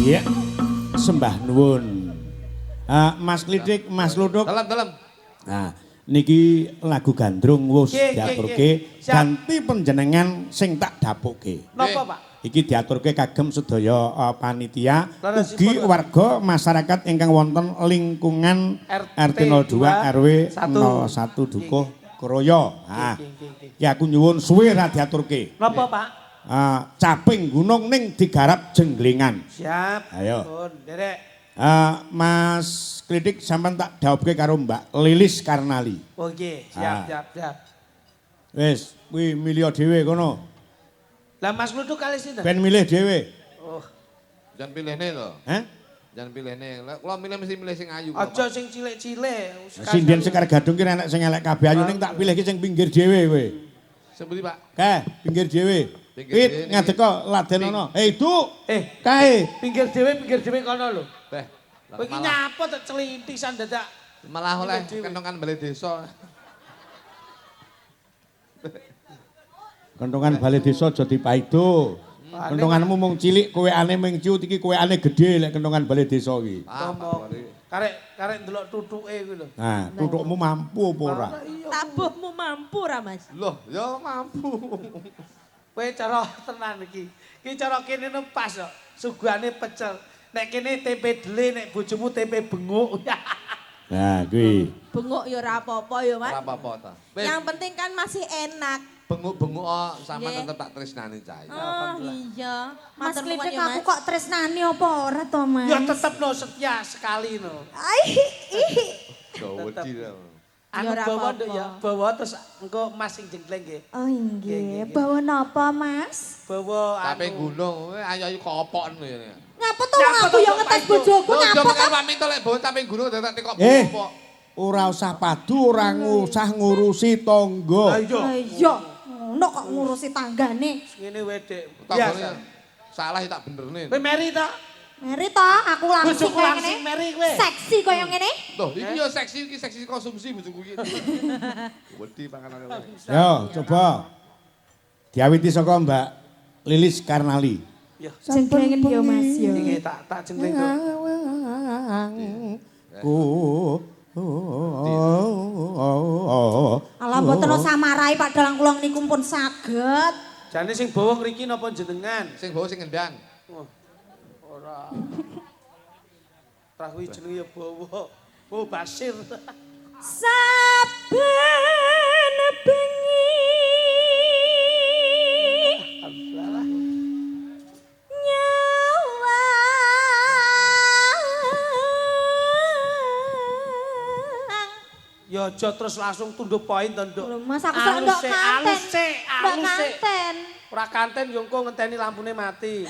Iya. Sembah nuwun. Mas Klitik, Mas Luduk. Dalem. Nah, niki lagu Gandrung wis diaturke ganti panjenengan sing tak dapuke. Napa, Pak? Iki diaturke kagem sedaya panitia ugi warga masyarakat ingkang wonten lingkungan RT 02 RW 01 Dukuh Kroyo. Ha. Iki aku nyuwun suwe ra diaturke. Napa, Pak? Caping gunung ning digarap jenglingan. Siap. Ayo. Pun, derek. Mas Klitik sampean tak dhawuhke karo Mbak Lilis Karnali. Oh nggih, siap, siap. Wis, kuwi milih dhewe kono. Lah Mas Luduk kali sinten? Ben milih dhewe. Oh. Jangan pilihne to. Hah? Jangan pilihne. Lah kula milih mesti milih sing ayu. Aja sing cilik-cilik. Sinden Sekar Gadung ki enek sing elek kabeh ayu ning tak pilih ki sing pinggir dhewe kowe. Sing pundi, Pak? Kae, pinggir dhewe. Pit ngadeg kok laden ana. Eh, Duk. Kae pinggir dhewe kono lho. Beh. Kowe iki nyapa tok celintisan dadak. Malah oleh kentongan balai desa. Kentongan balai desa aja dipaido. Kentonganmu mung cilik, kowekane mung ciut iki kowekane gedhe lek kentongan balai desa iki. Karek ndelok tutuke kuwi lho. Nah, tutukmu mampu apa ora? Tabuhmu mampu ora, Mas? Loh, ya mampu. Kowe cara tenan iki. Iki cara kene pas kok. Suguhane pecel. Nek kene tempe dele, nek bojomu tempe benguk. Nah, kuwi. Benguk ya ora apa-apa ya, Mas. Ora apa-apa ta. Yang penting kan masih enak. Benguk-benguk sama tetep tak tresnani cah. Oh iya. Mas Klitik aku kok tresnani apa ora to, Mas? Ya tetep no setia sekali no. Ih. Wedi to. Anu bawa nduk ya, bawa terus engko Mas sing jengkleng nggih. Oh nggih. Bawa napa, Mas? Bawa anu. Caping gunung, ayo-ayo kopok ngono ya. Ngapa to aku ya ngetes bojoku ngapa to? Pak Minto lek bawa caping gunung dadak tekok kopok. Ora usah padu, ora usah ngurusi tangga. Lah iya. Ngono kok ngurusi tanggane. Ngene wae, Dik. Tanggane salah ya tak benerne. Kowe meri ta? Meri ta, aku langsing kaya ngene. Seksi kaya ngene. Loh, iki yo seksi, iki seksi konsumsi bojoku iki. Wedi panganane. Yo, coba. Diawiti saka Mbak Lilis Karnali. Ya. Jengklengen yo Mas yo. Iki tak jengkleng to. Ku Alah mboten usah marahi Pak Dalang kula niku pun saged. Jane sing bawa ngriki napa jenengan? Sing bawa sing ngendang. Oh, ora. Rahui jenenge ya bawa. Oh Basir. Saben bengi Ya aja terus langsung tunduk poin to, Nduk. Lho Mas aku sak ndok kanten. Alus kanten. Ora kanten yo engko ngenteni lampune mati.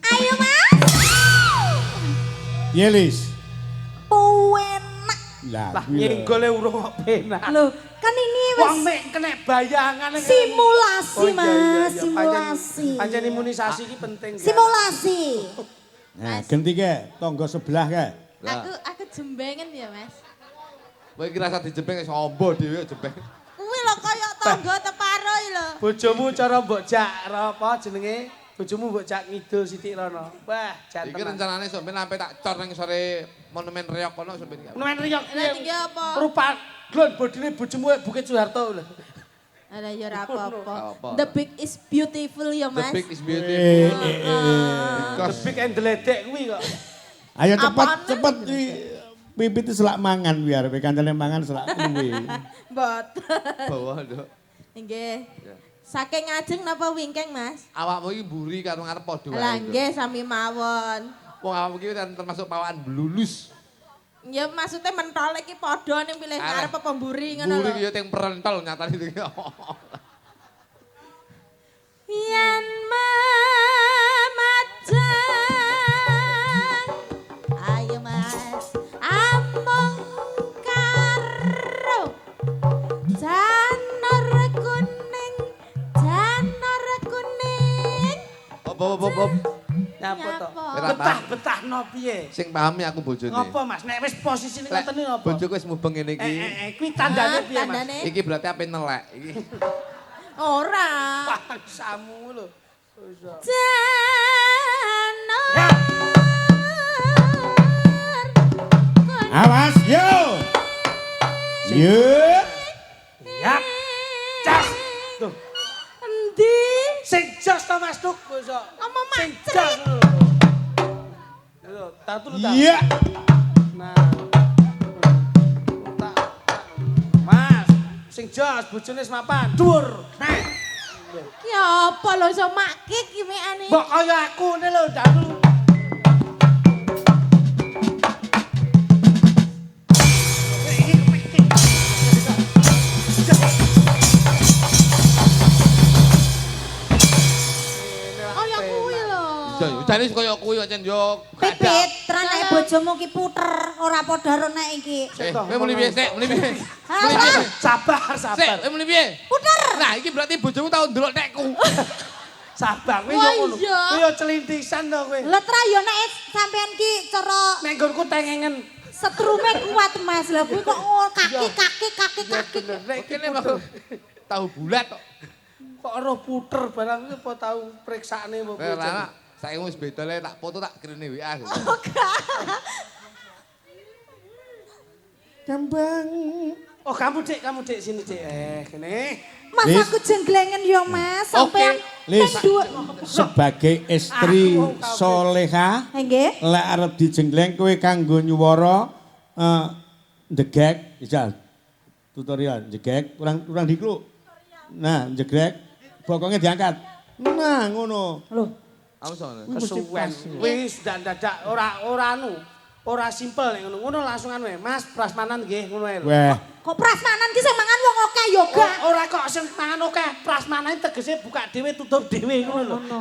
Ayo Mas. Yelis. Penak. Lah nyenggole urung kok penak. Lho, kan ini wis wong mek kena bayangan simulasi. Oh, iya, Mas, iya. Simulasi. Pancen imunisasi iki penting. Simulasi. Nah, genti ke tangga sebelah ke. Aku jembengen ya, Mas. Kowe iki rasa dijembeng wis ombo dhewe jembeng. Kuwi lho kaya tangga teparo iki lho. Bojomu cara mbok jak apa jenenge? Bojomu mbok jak ngidul sithik rono. Wah, janten. Iki rencanane sok ben sampe tak cor nang sore monumen Reok kono sok ben. Monumen Reok Lah tinggi apa? Rupa glon bodine bojomu Bukit Soeharto lho. Lah ya ora apa-apa. The big is beautiful ya, Mas. The big is beautiful. The big and deledek kuwi kok. Ayo cepet kuwi pipit selak mangan biar kancane mangan selak kuwi. Mboten. Bawa, Nduk. Nggih. Saking ngajeng napa wingking, Mas? Awakmu iki mburi karo ngarep padha wae. Lah nggih sami mawon. Wong awakmu iki termasuk pawaan blulus. Ya maksudnya mentol iki padha ning pilih ngarep apa mburi ngono lho. Mburi ya teng prentol nyatane iki. Yen memajang ayo Mas amung karo janur kuning janur kuning. Op. Nyapa to? Betah-betahno piye? Sing pahami aku bojone. Ngopo Mas? Nek wis posisine ngoten iki ngopo? Bojoku wis mubeng ngene iki. Kuwi tandane piye Mas? Iki berarti ape nelek iki. Ora. Bangsamu lho. Janar. Awas yo. Yo. Ya. Cas. Tuh. Endi? Sing jos to Mas Tuk iso. Ngomong Sing jos lho. Lho, tak tulu ta. Iya. Nah. Tak. Mas, sing jos bojone wis mapan. Dhuwur. Nah. Ki apa lho iso makik ki mekane? Mbok kaya aku ngene lho, dalu. Kaya kuwi lho. Jane kaya kuwi kok cen yo. Pipit, nek bojomu ki puter, ora padha karo nek iki. Kowe muni piye sik? Muni piye? Muni piye? Sabar, sabar. Sik, kowe muni piye? Puter. Nah, iki berarti bojomu tau ndelok tekku. Sabar, kowe yo ngono. Kowe yo celintisan to kowe. Lah tra yo nek sampean ki cara nek nggonku tengengen setrume kuat Mas. Lah kuwi kok kaki kaki kaki kaki. Kene kok tahu bulat kok. Kok roh puter barang iki apa tau priksane apa piye. Lah, saiki wis beda le tak foto tak kirene WA. Oh, gak. Kembang. Oh, kamu Dik sini Dik. Kene. Mas Lis. aku jenglengen yo Mas, sampean Lis, ping dhuwur. Sebagai istri soleha, Nggih. lek arep dijengleng kowe kanggo nyuwara ndegek, bisa tutorial ndegek kurang kurang dikluk. Nah, ndegek bokongnya diangkat. Nah, ngono. Lho, Kesuwen. Wis dadak ora ora anu. Ora simpel nek ngono. Ngono langsung anu Mas, prasmanan nggih ngono ae lho. Weh, kok prasmanan ki sing mangan wong akeh yo gak? Ora kok sing mangan akeh, prasmanan tegese buka dhewe tutup dhewe ngono lho. Ngono.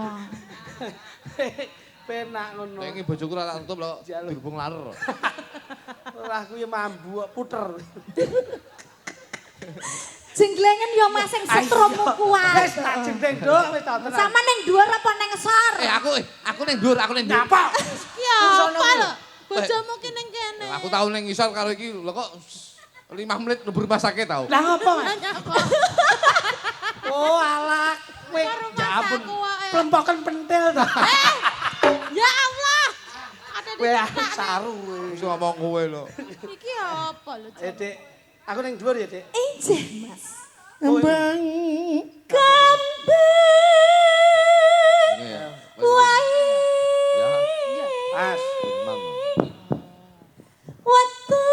Penak ngono. Nek iki bojoku ora tak tutup lho, dirubung laler. Ora aku ya mambu kok puter. Jenglengen yo Mas sing setrummu kuat. Wis tak jengleng nduk, wis tak tenang. Sama ning dhuwur apa ning ngesor? Aku ning dhuwur, aku ning dhuwur. Nyapa? Ki apa lho? Bojomu ki ning kene. Aku tau ning ngisor karo iki lho kok 5 menit mlebu rumah sakit tau. Lah ngopo Mas? Nyapa? Oh alah, kowe ya ampun. Plempoken pentil to. Ya Allah. Ada di Kowe aku saru kowe. Wis ngomong kowe lho. Iki apa lho? Dik, aku ning dhuwur ya, Dik. Injih Mas. kembang. Kembang. Wae. Ya. Mas. Memang. Watu.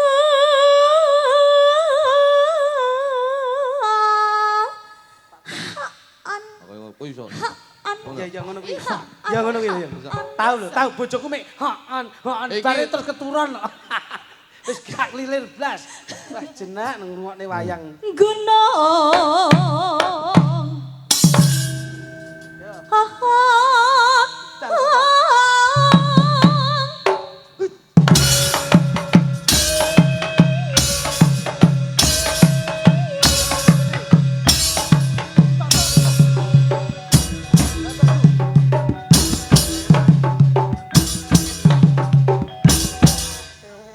Aku iso. Ya ya ngono kuwi. Ya ngono kuwi ya. Tahu lho, tahu bojoku mek hoon, hoon bare terus keturun. Wis gak lilir blas. Wah jenak nang ngrungokne wayang. Gunung. Ha ha.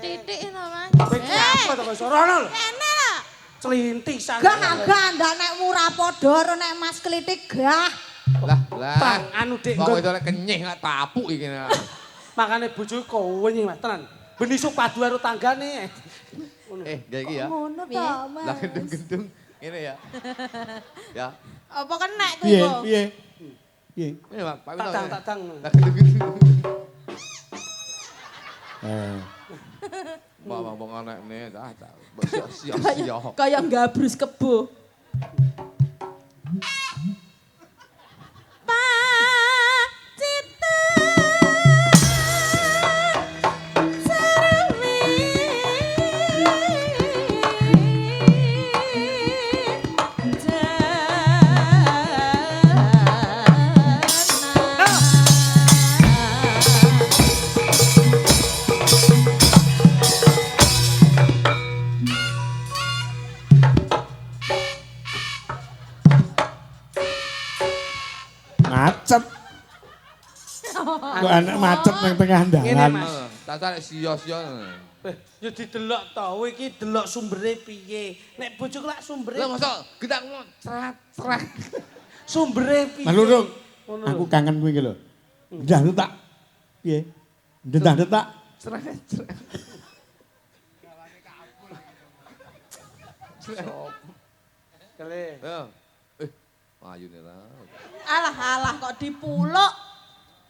Titik to, Mas. Kowe ki apa to kok iso rono lho. Kene lho. Celintisan. Gah gah ndak nek ora padha karo nek Mas Klitik gah. Lah, lah. Tang anu Dik. Wong itu lek kenyih lek tapuk iki. Makane bojoku kowe Mas tenan. Ben isuk padu karo tanggane. Gawe iki ya. Ngono to, Mas. Lah gendung-gendung ngene ya. Ya. Apa kenek kuwi Piye, kok? piye? Piye? Ngene Pak, Pak Wito. Tak dang, tak dang. Lah gendung-gendung. Eh. Mbok mbok ngonekne, ah tak. Mbok siok-siok. Kaya gabrus kebo. Kok enek macet nang tengah Ngene, dalan. Mas. Tak sia-sia. Eh, ya didelok to, kowe iki delok sumbere piye. Nek bojoku lak sumbere. Lah mosok gedak ngono cerat cerat. Sumbere piye? Mas Lurung, Ngono aku lho. kangen kuwi iki lho. Ndah tak. Piye? Ndah tak. Cerat cerat. Kele. Ya. Ayune lah. Alah alah kok dipuluk.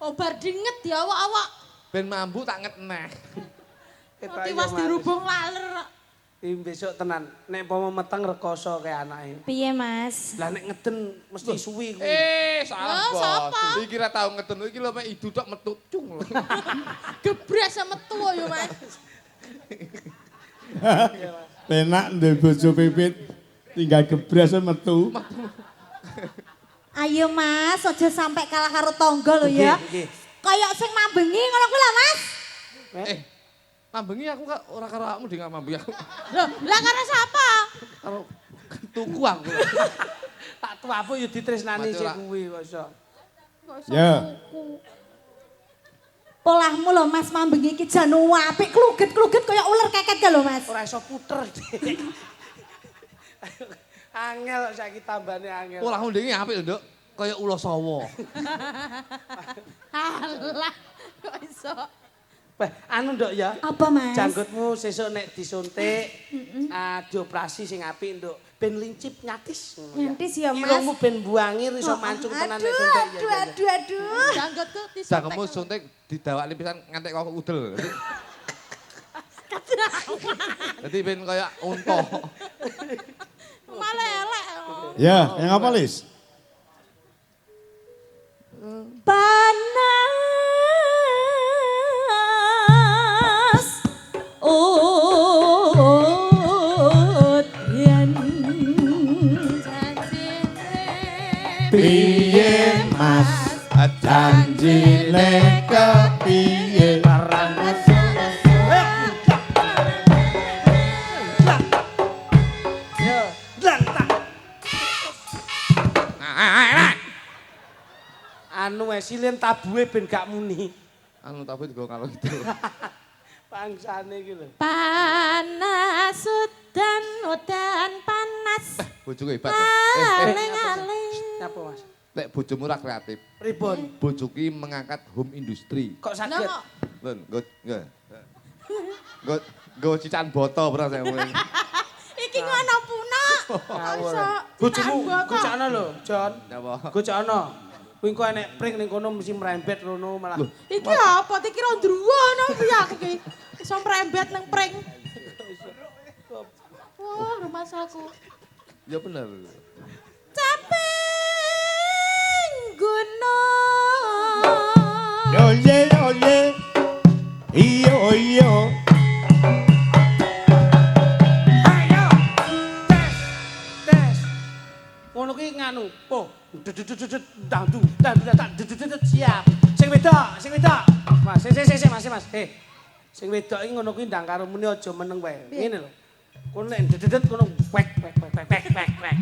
Obar dinget ya awak-awak. Ben mambu tak nget neh. Ketok Tiwas ya, Mas. dirubung laler. Iki besok tenan, nek umpama meteng rekoso kaya anake. Piye, Mas? Lah nek ngeden mesti suwi kuwi. Salah Lah, bos. sapa? Iki ra tau ngeden iki lho mek idu tok metu cung. Gebres sama metu ya, Mas. Penak ndek bojo pipit tinggal gebres metu. Ayo Mas, aja sampai kalah karo tangga lho ya. Nggih, nggih. Kayak sing mambengi ngono kuwi lah Mas. Mambengi aku kok ora karo awakmu ding mambengi aku. Loh, lah karo sapa? Karo tuku aku. Tak tuapu ya ditresnani Mati sik ora. kuwi kok iso. Kok iso Ya. tuku? Polahmu lho Mas mambengi iki jan apik kluget-kluget kaya uler keket ka lho Mas. Ora iso puter. Dik. Angel kok saiki tambane angel. Polahmu ndinge apik lho, Nduk. Kaya ula sawa. Alah, kok iso? Weh, anu Nduk ya. Apa Mas? Janggutmu sesuk nek disuntik, dioperasi sing apik Nduk. Ben lincip nyatis. Ngono ya. Nyatis ya, Mas. Irungmu ben buangi iso mancung tenan nek suntik. Aduh, aduh, aduh, aduh. Janggutku disuntik. Jangkepmu suntik didawakne pisan ngantek kok udel. Dadi ben kaya unta. Malah elek. Ya, yang apa Lis? Panas udan Piye Mas? Janjine kepiye? Yo, ndang tak. Anu wes silen tabuhe ben gak muni. Anu tabu digo kalau gitu. Bangsane iki lho. Panas udan udan panas. Bojoku hebat. Aling-aling. Nyapa Mas? Nek bojomu ora kreatif. Pripun? Bojoku ki mengangkat home industry. Kok Lah saged? kok Lho, nggo nggo. Nggo nggo cican boto ora saya ngomong. iki ngono puna. Kok iso? Bojomu Citaan boto. gocakno lho, Jon. Napa? Gocakno. Kuwi engko enek pring ning kono mesti merembet rono malah. Iki apa? Dikira ndruwo ngono piye aku iki? Iso mrembet nang pring. Wah, rumah saku. Ya bener. Caping gunung. Oye oye. Iyo iyo. Ayo. Tes. Tes. Ngono kuwi nganu, po. Dududududud dang du dang du tak dudududud siap. Sing wedok, sing wedok. Mas, sing sing sing Mas, Mas. Sing wedok iki ngono kuwi ndang karo muni aja meneng wae. Ngene lho. Kono nek dududud kono wek wek wek wek wek wek wek.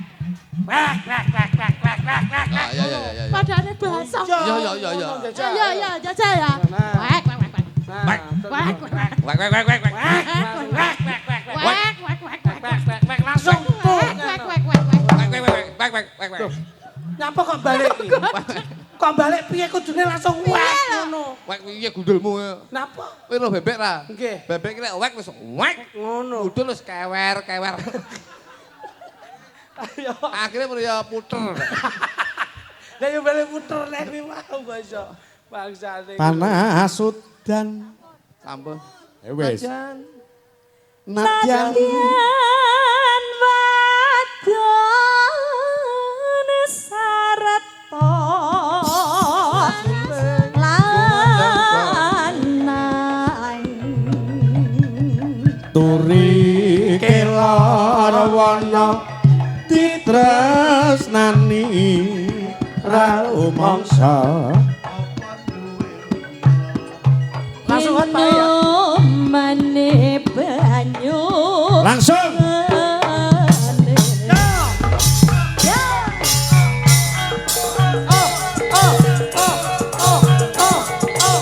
Wek wek wek wek wek wek wek. Ah, ya ya ya ya. Padane basah. Ya ya ya ya. Ya ya, jajal ya. Nah. Wek wek wek wek. Nah, Wek wek wek. Wek wek wek wek wek. Wek wek wek wek wek wek Wek wek wek langsung. wek wek wek wek. Wek wek wek wek wek wek wek. Nyapa kok balik iki? Kok balik piye kudune langsung wek ngono. Wek piye gundulmu? Napa? Kowe ro bebek ra? Nggih. Bebek ki nek wek wis wek. Ngono. Gundul wis kewer kewer. Ayo. Akhirnya muni ya puter. Lah yo balik puter nek kuwi mau kok iso. Bangsane. Panas udan. Sampun. Eh wis. Nadyan. Nadyan wadon sarta lanang Turi kelor wana ditresnani ra rumangsa. Langsung hot Pak ya. Minumane banyu Langsung. Yo. Oh, oh, oh, oh, oh, oh,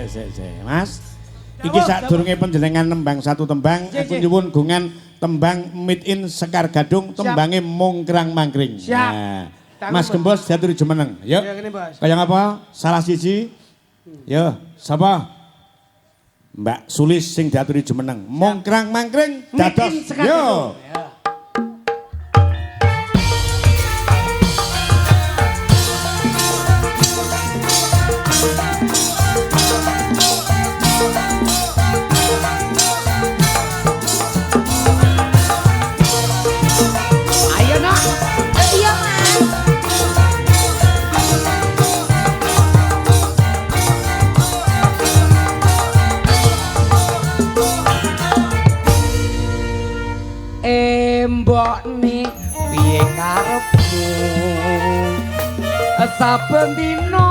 sik sik. Mas. Iki sadurunge panjenengan nembang satu tembang, aku nyuwun gungan tembang Meet In Sekar Gadung, tembange Mongkrang Mangkring. Siap. Nah, Mas Gembos diaturi jumeneng. Yuk. Kaya ngapa? Salah siji. Yo, sapa? Mbak Sulis sing diaturi jumeneng. Mongkrang Mangkring dados. Yo. Ayo nak. Iya, Mas. Mbok ni piye karepmu? Saben dina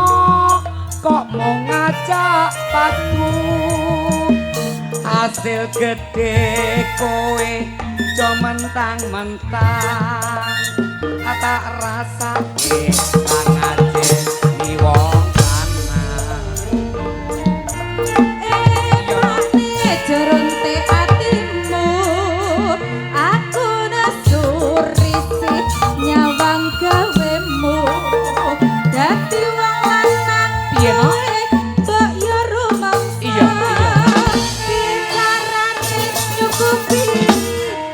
kok mung ngajak padu. Hasil gedhe kowe aja mentang-mentang. Tak rasake ngajeni wong lanang. Emane jeronte atimu, aku nesu risih nyawang gawemu. Dadi wong lanang Piye, no? kowe mbok yo rumangsa. Iya, iya. Piye carane nyukupi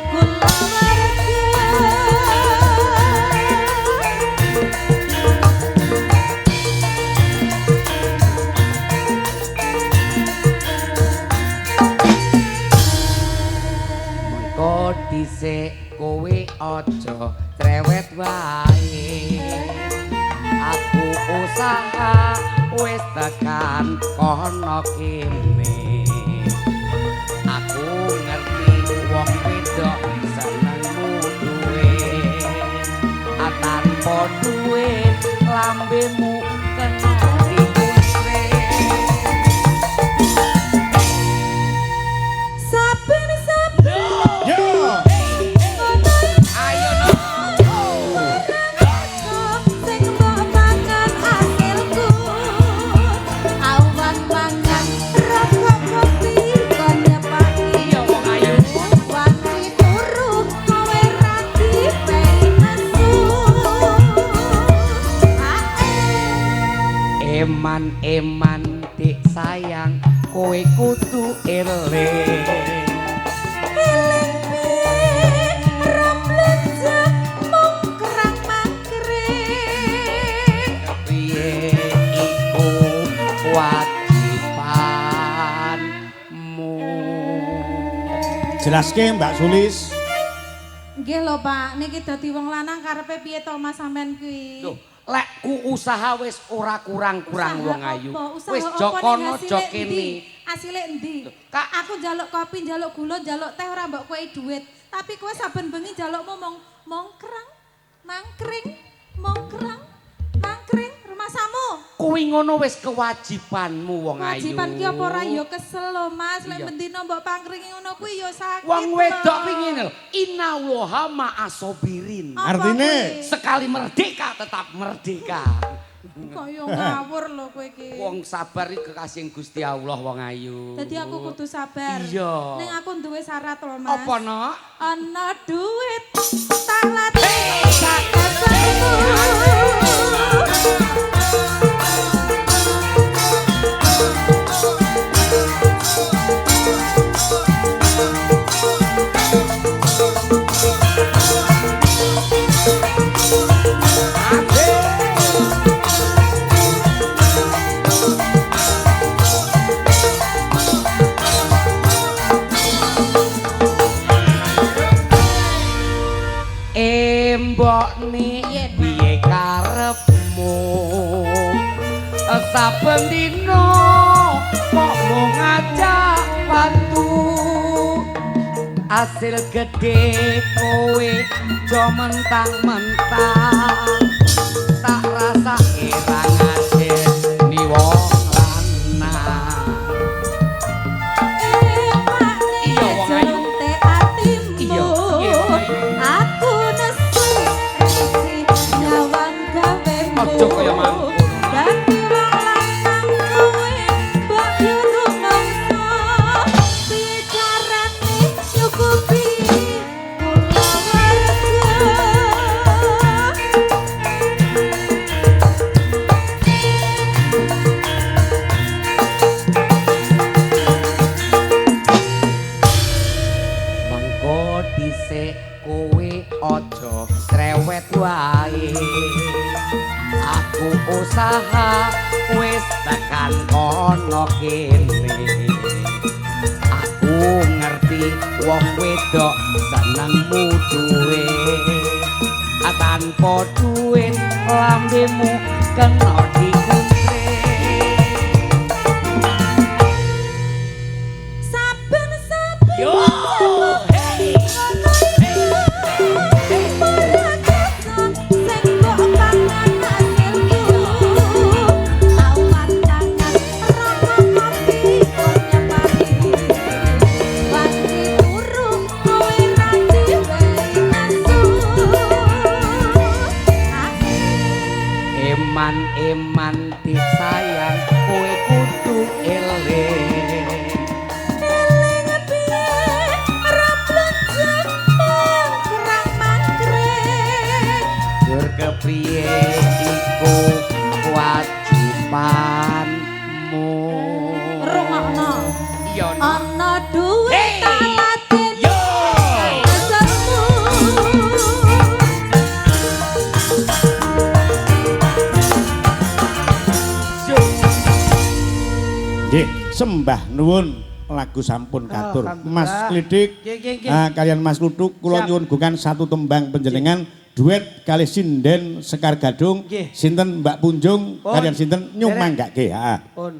kulawarga? Mengko dhisik kowe aja cerewet wae. Aku usaha wis tekan kono kene. Aku ngerti wong wedok senengmu duwe. Tanpa duwe lambemu kena dikusre. Saben-saben Yo. Ayo no. sing mbok mangan hasilku. Awan mangan rokok kopi kon nyepaki. Iya wong ayu. Wanci turu kowe ra dipei nesu. Ae. Eman-eman dik sayang kowe kudu eling. Eling piye ora blanja mongkrang mangkring. Piye iku wajibanmu. Jelaske Mbak Sulis. Nggih lho Pak, niki dadi wong lanang karepe piye to Mas sampean kuwi? Loh, lek ku usaha wis ora kurang-kurang Usaha wong ayu. apa? Usaha Wis apa jokono ning hasile jokene. endi? Asile endi? Kak. Aku njaluk kopi, njaluk gula, njaluk teh ora mbok kowe duit. Tapi kowe saben bengi njalukmu mong mongkrang, mangkring, mongkrang, mangkring rumasamu. Kuwi ngono wis kewajibanmu wong ayu. Kewajiban ki apa ora ya kesel lho Mas, lek Iya. bendina mbok pangkringi ngono kuwi ya sakit. Wong wedok lho. kuwi ngene lho, innallaha ma'asobirin. Apa Artine? kuwi? Sekali merdeka tetap merdeka. Kaya ngawur lho kowe iki. Wong sabar iki kekasih Gusti Allah wong ayu. Dadi aku kudu sabar. Iya. Ning aku duwe syarat lho Mas. Apa nok? Ana duit tak latih sak keselmu. Mbok ni piye karepmu? Saben dina kok mung ngajak watu. Hasil gedhe kowe aja mentang-mentang. Tak rasake ra ngajeni wong lanang. Iya, wong ayu. Jeronte atimu. Iya, iya, wong ayu. Aku nesu risih nyawang gawemu. Aja kaya mangkono. Dadi wong lanang kowe mbok yo Cerewet wae. Aku usaha wis tekan kono kene. Aku ngerti wong wedok senengmu duit. Tanpa duit lambemu kena dikuntre. Saben-saben Yo, hey. Ora kersa sing mbok pangan hasilku. Awan tangan rokok kopi kok nyepari. Wanci turu kowe ra diwehi asu. Eman-eman disayang kowe kudu eling. Eling piye ora blonjo mangkrang mangkring. Jur kepriye iku kewajibanmu. Rungokno. Iya no. Ana duit Hey! tak ladeni Yo. asalmu. Nggih, sembah nuwun lagu sampun katur. Alhamdulillah. Mas Klidik, Nggih, nggih, nggih. ah, kalian Mas Kluthuk kula Siap. nyuwun gungan satu tembang panjenengan duet kalih sinden Sekar Gadung, Nggih. sinten Mbak Punjung, Pun. kalian sinten nyumanggake, heeh. Pun.